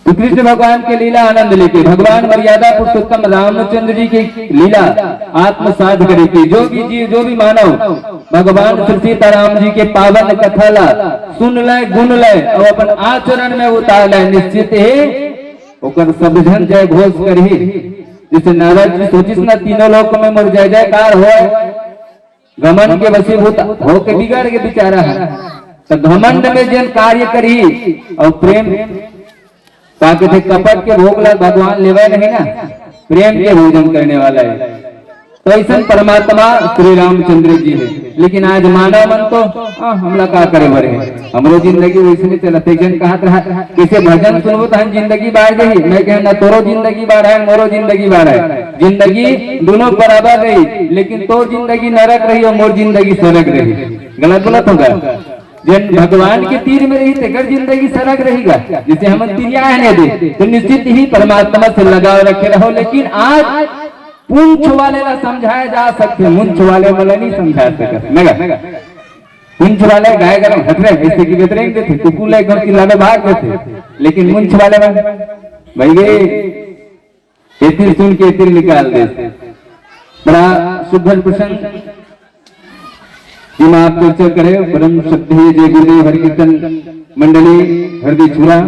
तो कृष्ण भगवान के लीला आनंद लेके भगवान मर्यादा पुरुषोत्तम रामचंद्र जी की लीला आत्मसात करे के जो भी जीव, जो भी मानव भगवान श्री सीताराम जी के पावन कथा ला सुन ले, गुन ले और अपन आचरण में उतार ले, निश्चित ही ओकर सब झन जय घोष करही। जैसे नारद जी सोचिस ना, तीनों लोक में मोर जय जयकार होय, घमंड के वशीभूत होके बिगड़ के बेचारा है। तो घमंड में जेन कार्य करही और प्रेम, का कहते, कपट के भोग ला भगवान लेवे नहीं ना, प्रेम के भोजन करने वाला है। तो ऐसा परमात्मा श्री रामचंद्र जी है। लेकिन आज मानव मन तो, "हाँ, हमला का करे बरे है, हमरो जिंदगी वैसे नहीं चलत।" एक जन कहत रहा, "कैसे भजन सुनबो तहन जिंदगी बाढ़ जाही?" मैं कहे, "ना तोरो जिंदगी बाढ़ है, मोरो जिंदगी बाढ़ है, जिंदगी दोनों बराबर रही, लेकिन तोर जिंदगी नरक रही और मोर जिंदगी स्वर्ग रही।" गलत बोलत होगा? जेन भगवान के तीर में रही, तेकर जिंदगी सरग रहेगा। जैसे हम तिरिया है ने दे, तो निश्चित ही परमात्मा से लगाव रखे रहो। लेकिन आज पूंछ वाले ला समझाया जा सकते, मुंछ वाले वाला नहीं समझा सकते। मगर पूंछ वाले गाय गरम हटरे, ऐसे की बेतरेंग देते, कुकुर ले घर की लावे भाग देते, लेकिन मुंछ वाले मन, भाई गे, एतिर सुन के एतिर निकाल दे। बड़ा सुघर प्रसंग, जेमा आप चर्चा करे, परम श्रद्धेय जय गुरुदेव हरिकीर्तन मंडली हरदी छुरा,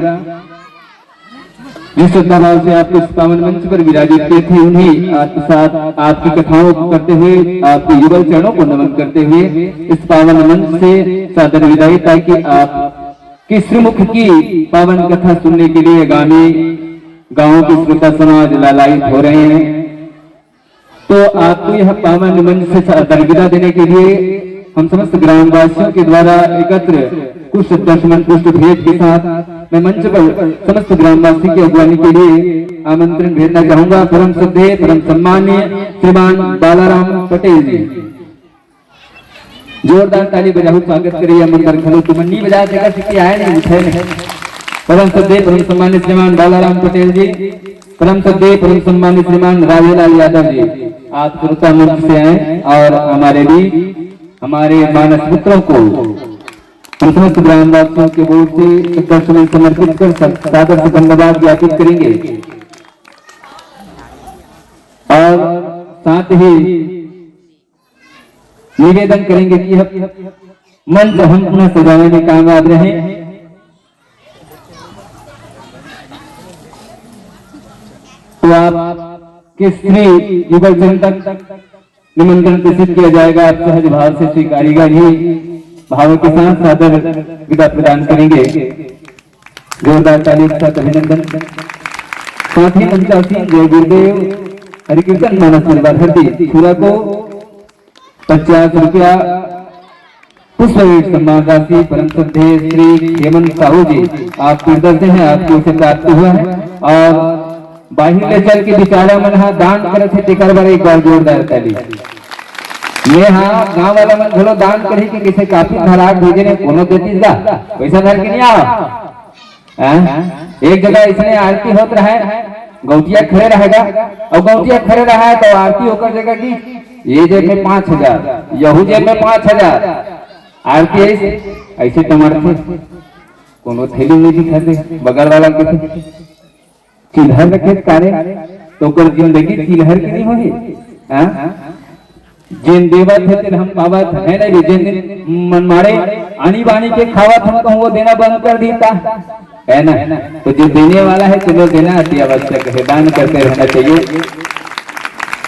जिस श्रद्धा भाव से आपको इस पावन मंच पर विराजित किए थे, उन्हीं आपके साथ आपकी कथाओं को करते हुए, आपके युगल चरणों को नमन करते हुए इस पावन मंच से सादर विदाई, ताकि आप के श्रीमुख की पावन कथा सुनने के लिए आगामी गांवों के श्रोता समाज लालायित हो रहे हैं। तो आपको यह पावन मंच से सादर विदा देने के लिए हम समस्त ग्रामवासियों के द्वारा एकत्र कुछ दर्शन पुष्प भेंट के साथ मैं मंच पर समस्त ग्रामवासी की अगुवानी के लिए आमंत्रण भेजना चाहूंगा परम श्रद्धेय, परम सम्माननीय श्रीमान बालाराम पटेल जी। जोरदार ताली बजाहू, स्वागत करिए। मंदर घलो तुमन नहीं बजा सका, क्योंकि आए नहीं, उठे नहीं। परम श्रद्धेय, परम सम्मानित श्रीमान बालाराम पटेल जी, परम श्रद्धेय, परम सम्मानित श्रीमान राधेलाल यादव जी, आप श्रोता मंच से आए और हमारे भी, हमारे मानस पुत्रों को हम समस्त ग्रामवासियों के ओर से श्रद्धासुमन समर्पित कर सा-, सादर से धन्यवाद ज्ञापित करेंगे। और साथ ही निवेदन करेंगे कि हम मंच हम पुनः सजावे में कामयाब रहे। तो आप के श्री युगल चरण तक निमंत्रण प्रेषित किया जाएगा, आप सहज भाव से स्वीकारिएगा। ये भाव के साथ सादर विदा प्रदान करेंगे। जोरदार ताली के साथ अभिनंदन। साथ ही मंचासीन जय गुरुदेव हरिकीर्तन मानस परिवार हरदी छुरा को पचास रुपया पुष्प भेंट सम्मान राशि परम श्रद्धेय श्री हेमंत साहू जी, आप कृतज्ञ हैं, आपको इसे प्राप्त हुआ है। और बाहिर ले चल के बेचारा मन हा दान करत हे, तेकर बर एक बार जोरदार ताली। ये हाँ, गांव वाला मन घलो दान करही कि किसे काफी धराक भेजे ने कोनो देतीस गा, वैसा धर के नहीं आवा। हाँ? एक जगह इसने आरती होत रहे, गौटिया खड़े रहेगा, और गौटिया खड़े रहा है तो आरती होकर जगह की ये जेब में पाँच हजार, यहू जेब में पाँच हजार, आरती ऐसे, ऐसे टमरथे, कोनो थैली नहीं दिखा दे, बगल वाला के चिल्हर रखे कारे, तो ओकर जिंदगी चिल्हर के नहीं होही। हाँ? जेन देवत हे तेन हम पावत, है ना रे? जेन दिन मनमाड़े आनी बानी के खावत हम कहूँ, वो देना बंद कर देता, है ना? तो जो देने वाला है, तेने देना अति आवश्यक है, दान करते रहना चाहिए।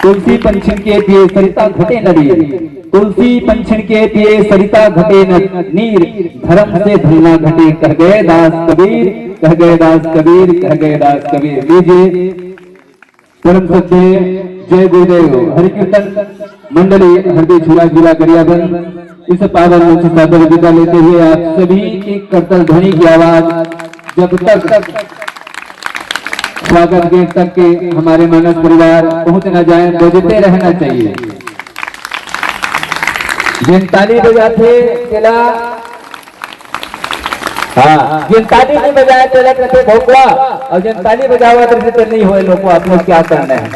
तुलसी पंचिन के पिए सरिता घटे न नीर, तुलसी पंचिन के पिए सरिता घटे न नीर, धर्म से धन ना घटे कह गए दास कबीर, कह गए दास कबीर, कह गए दास कबीर। लीजिए, परम सत्य, जय गुरुदेव। हरि कीर्तन मंडली हरदी झूला जिला गरियाबंद इस पावन मंच से सादर विदा लेते हुए आप सभी की करतल ध्वनि की आवाज जब तक स्वागत गेट तक के हमारे मानस परिवार पहुंच ना जाए, बजते रहना चाहिए। जेन ताली बजाथे तेला, हाँ, जेन ताली नहीं बजाए तेला कहते भोकवा, और जेन ताली बजावत रहिथे तेला नहीं होए लोगों, आप लोग क्या करना है?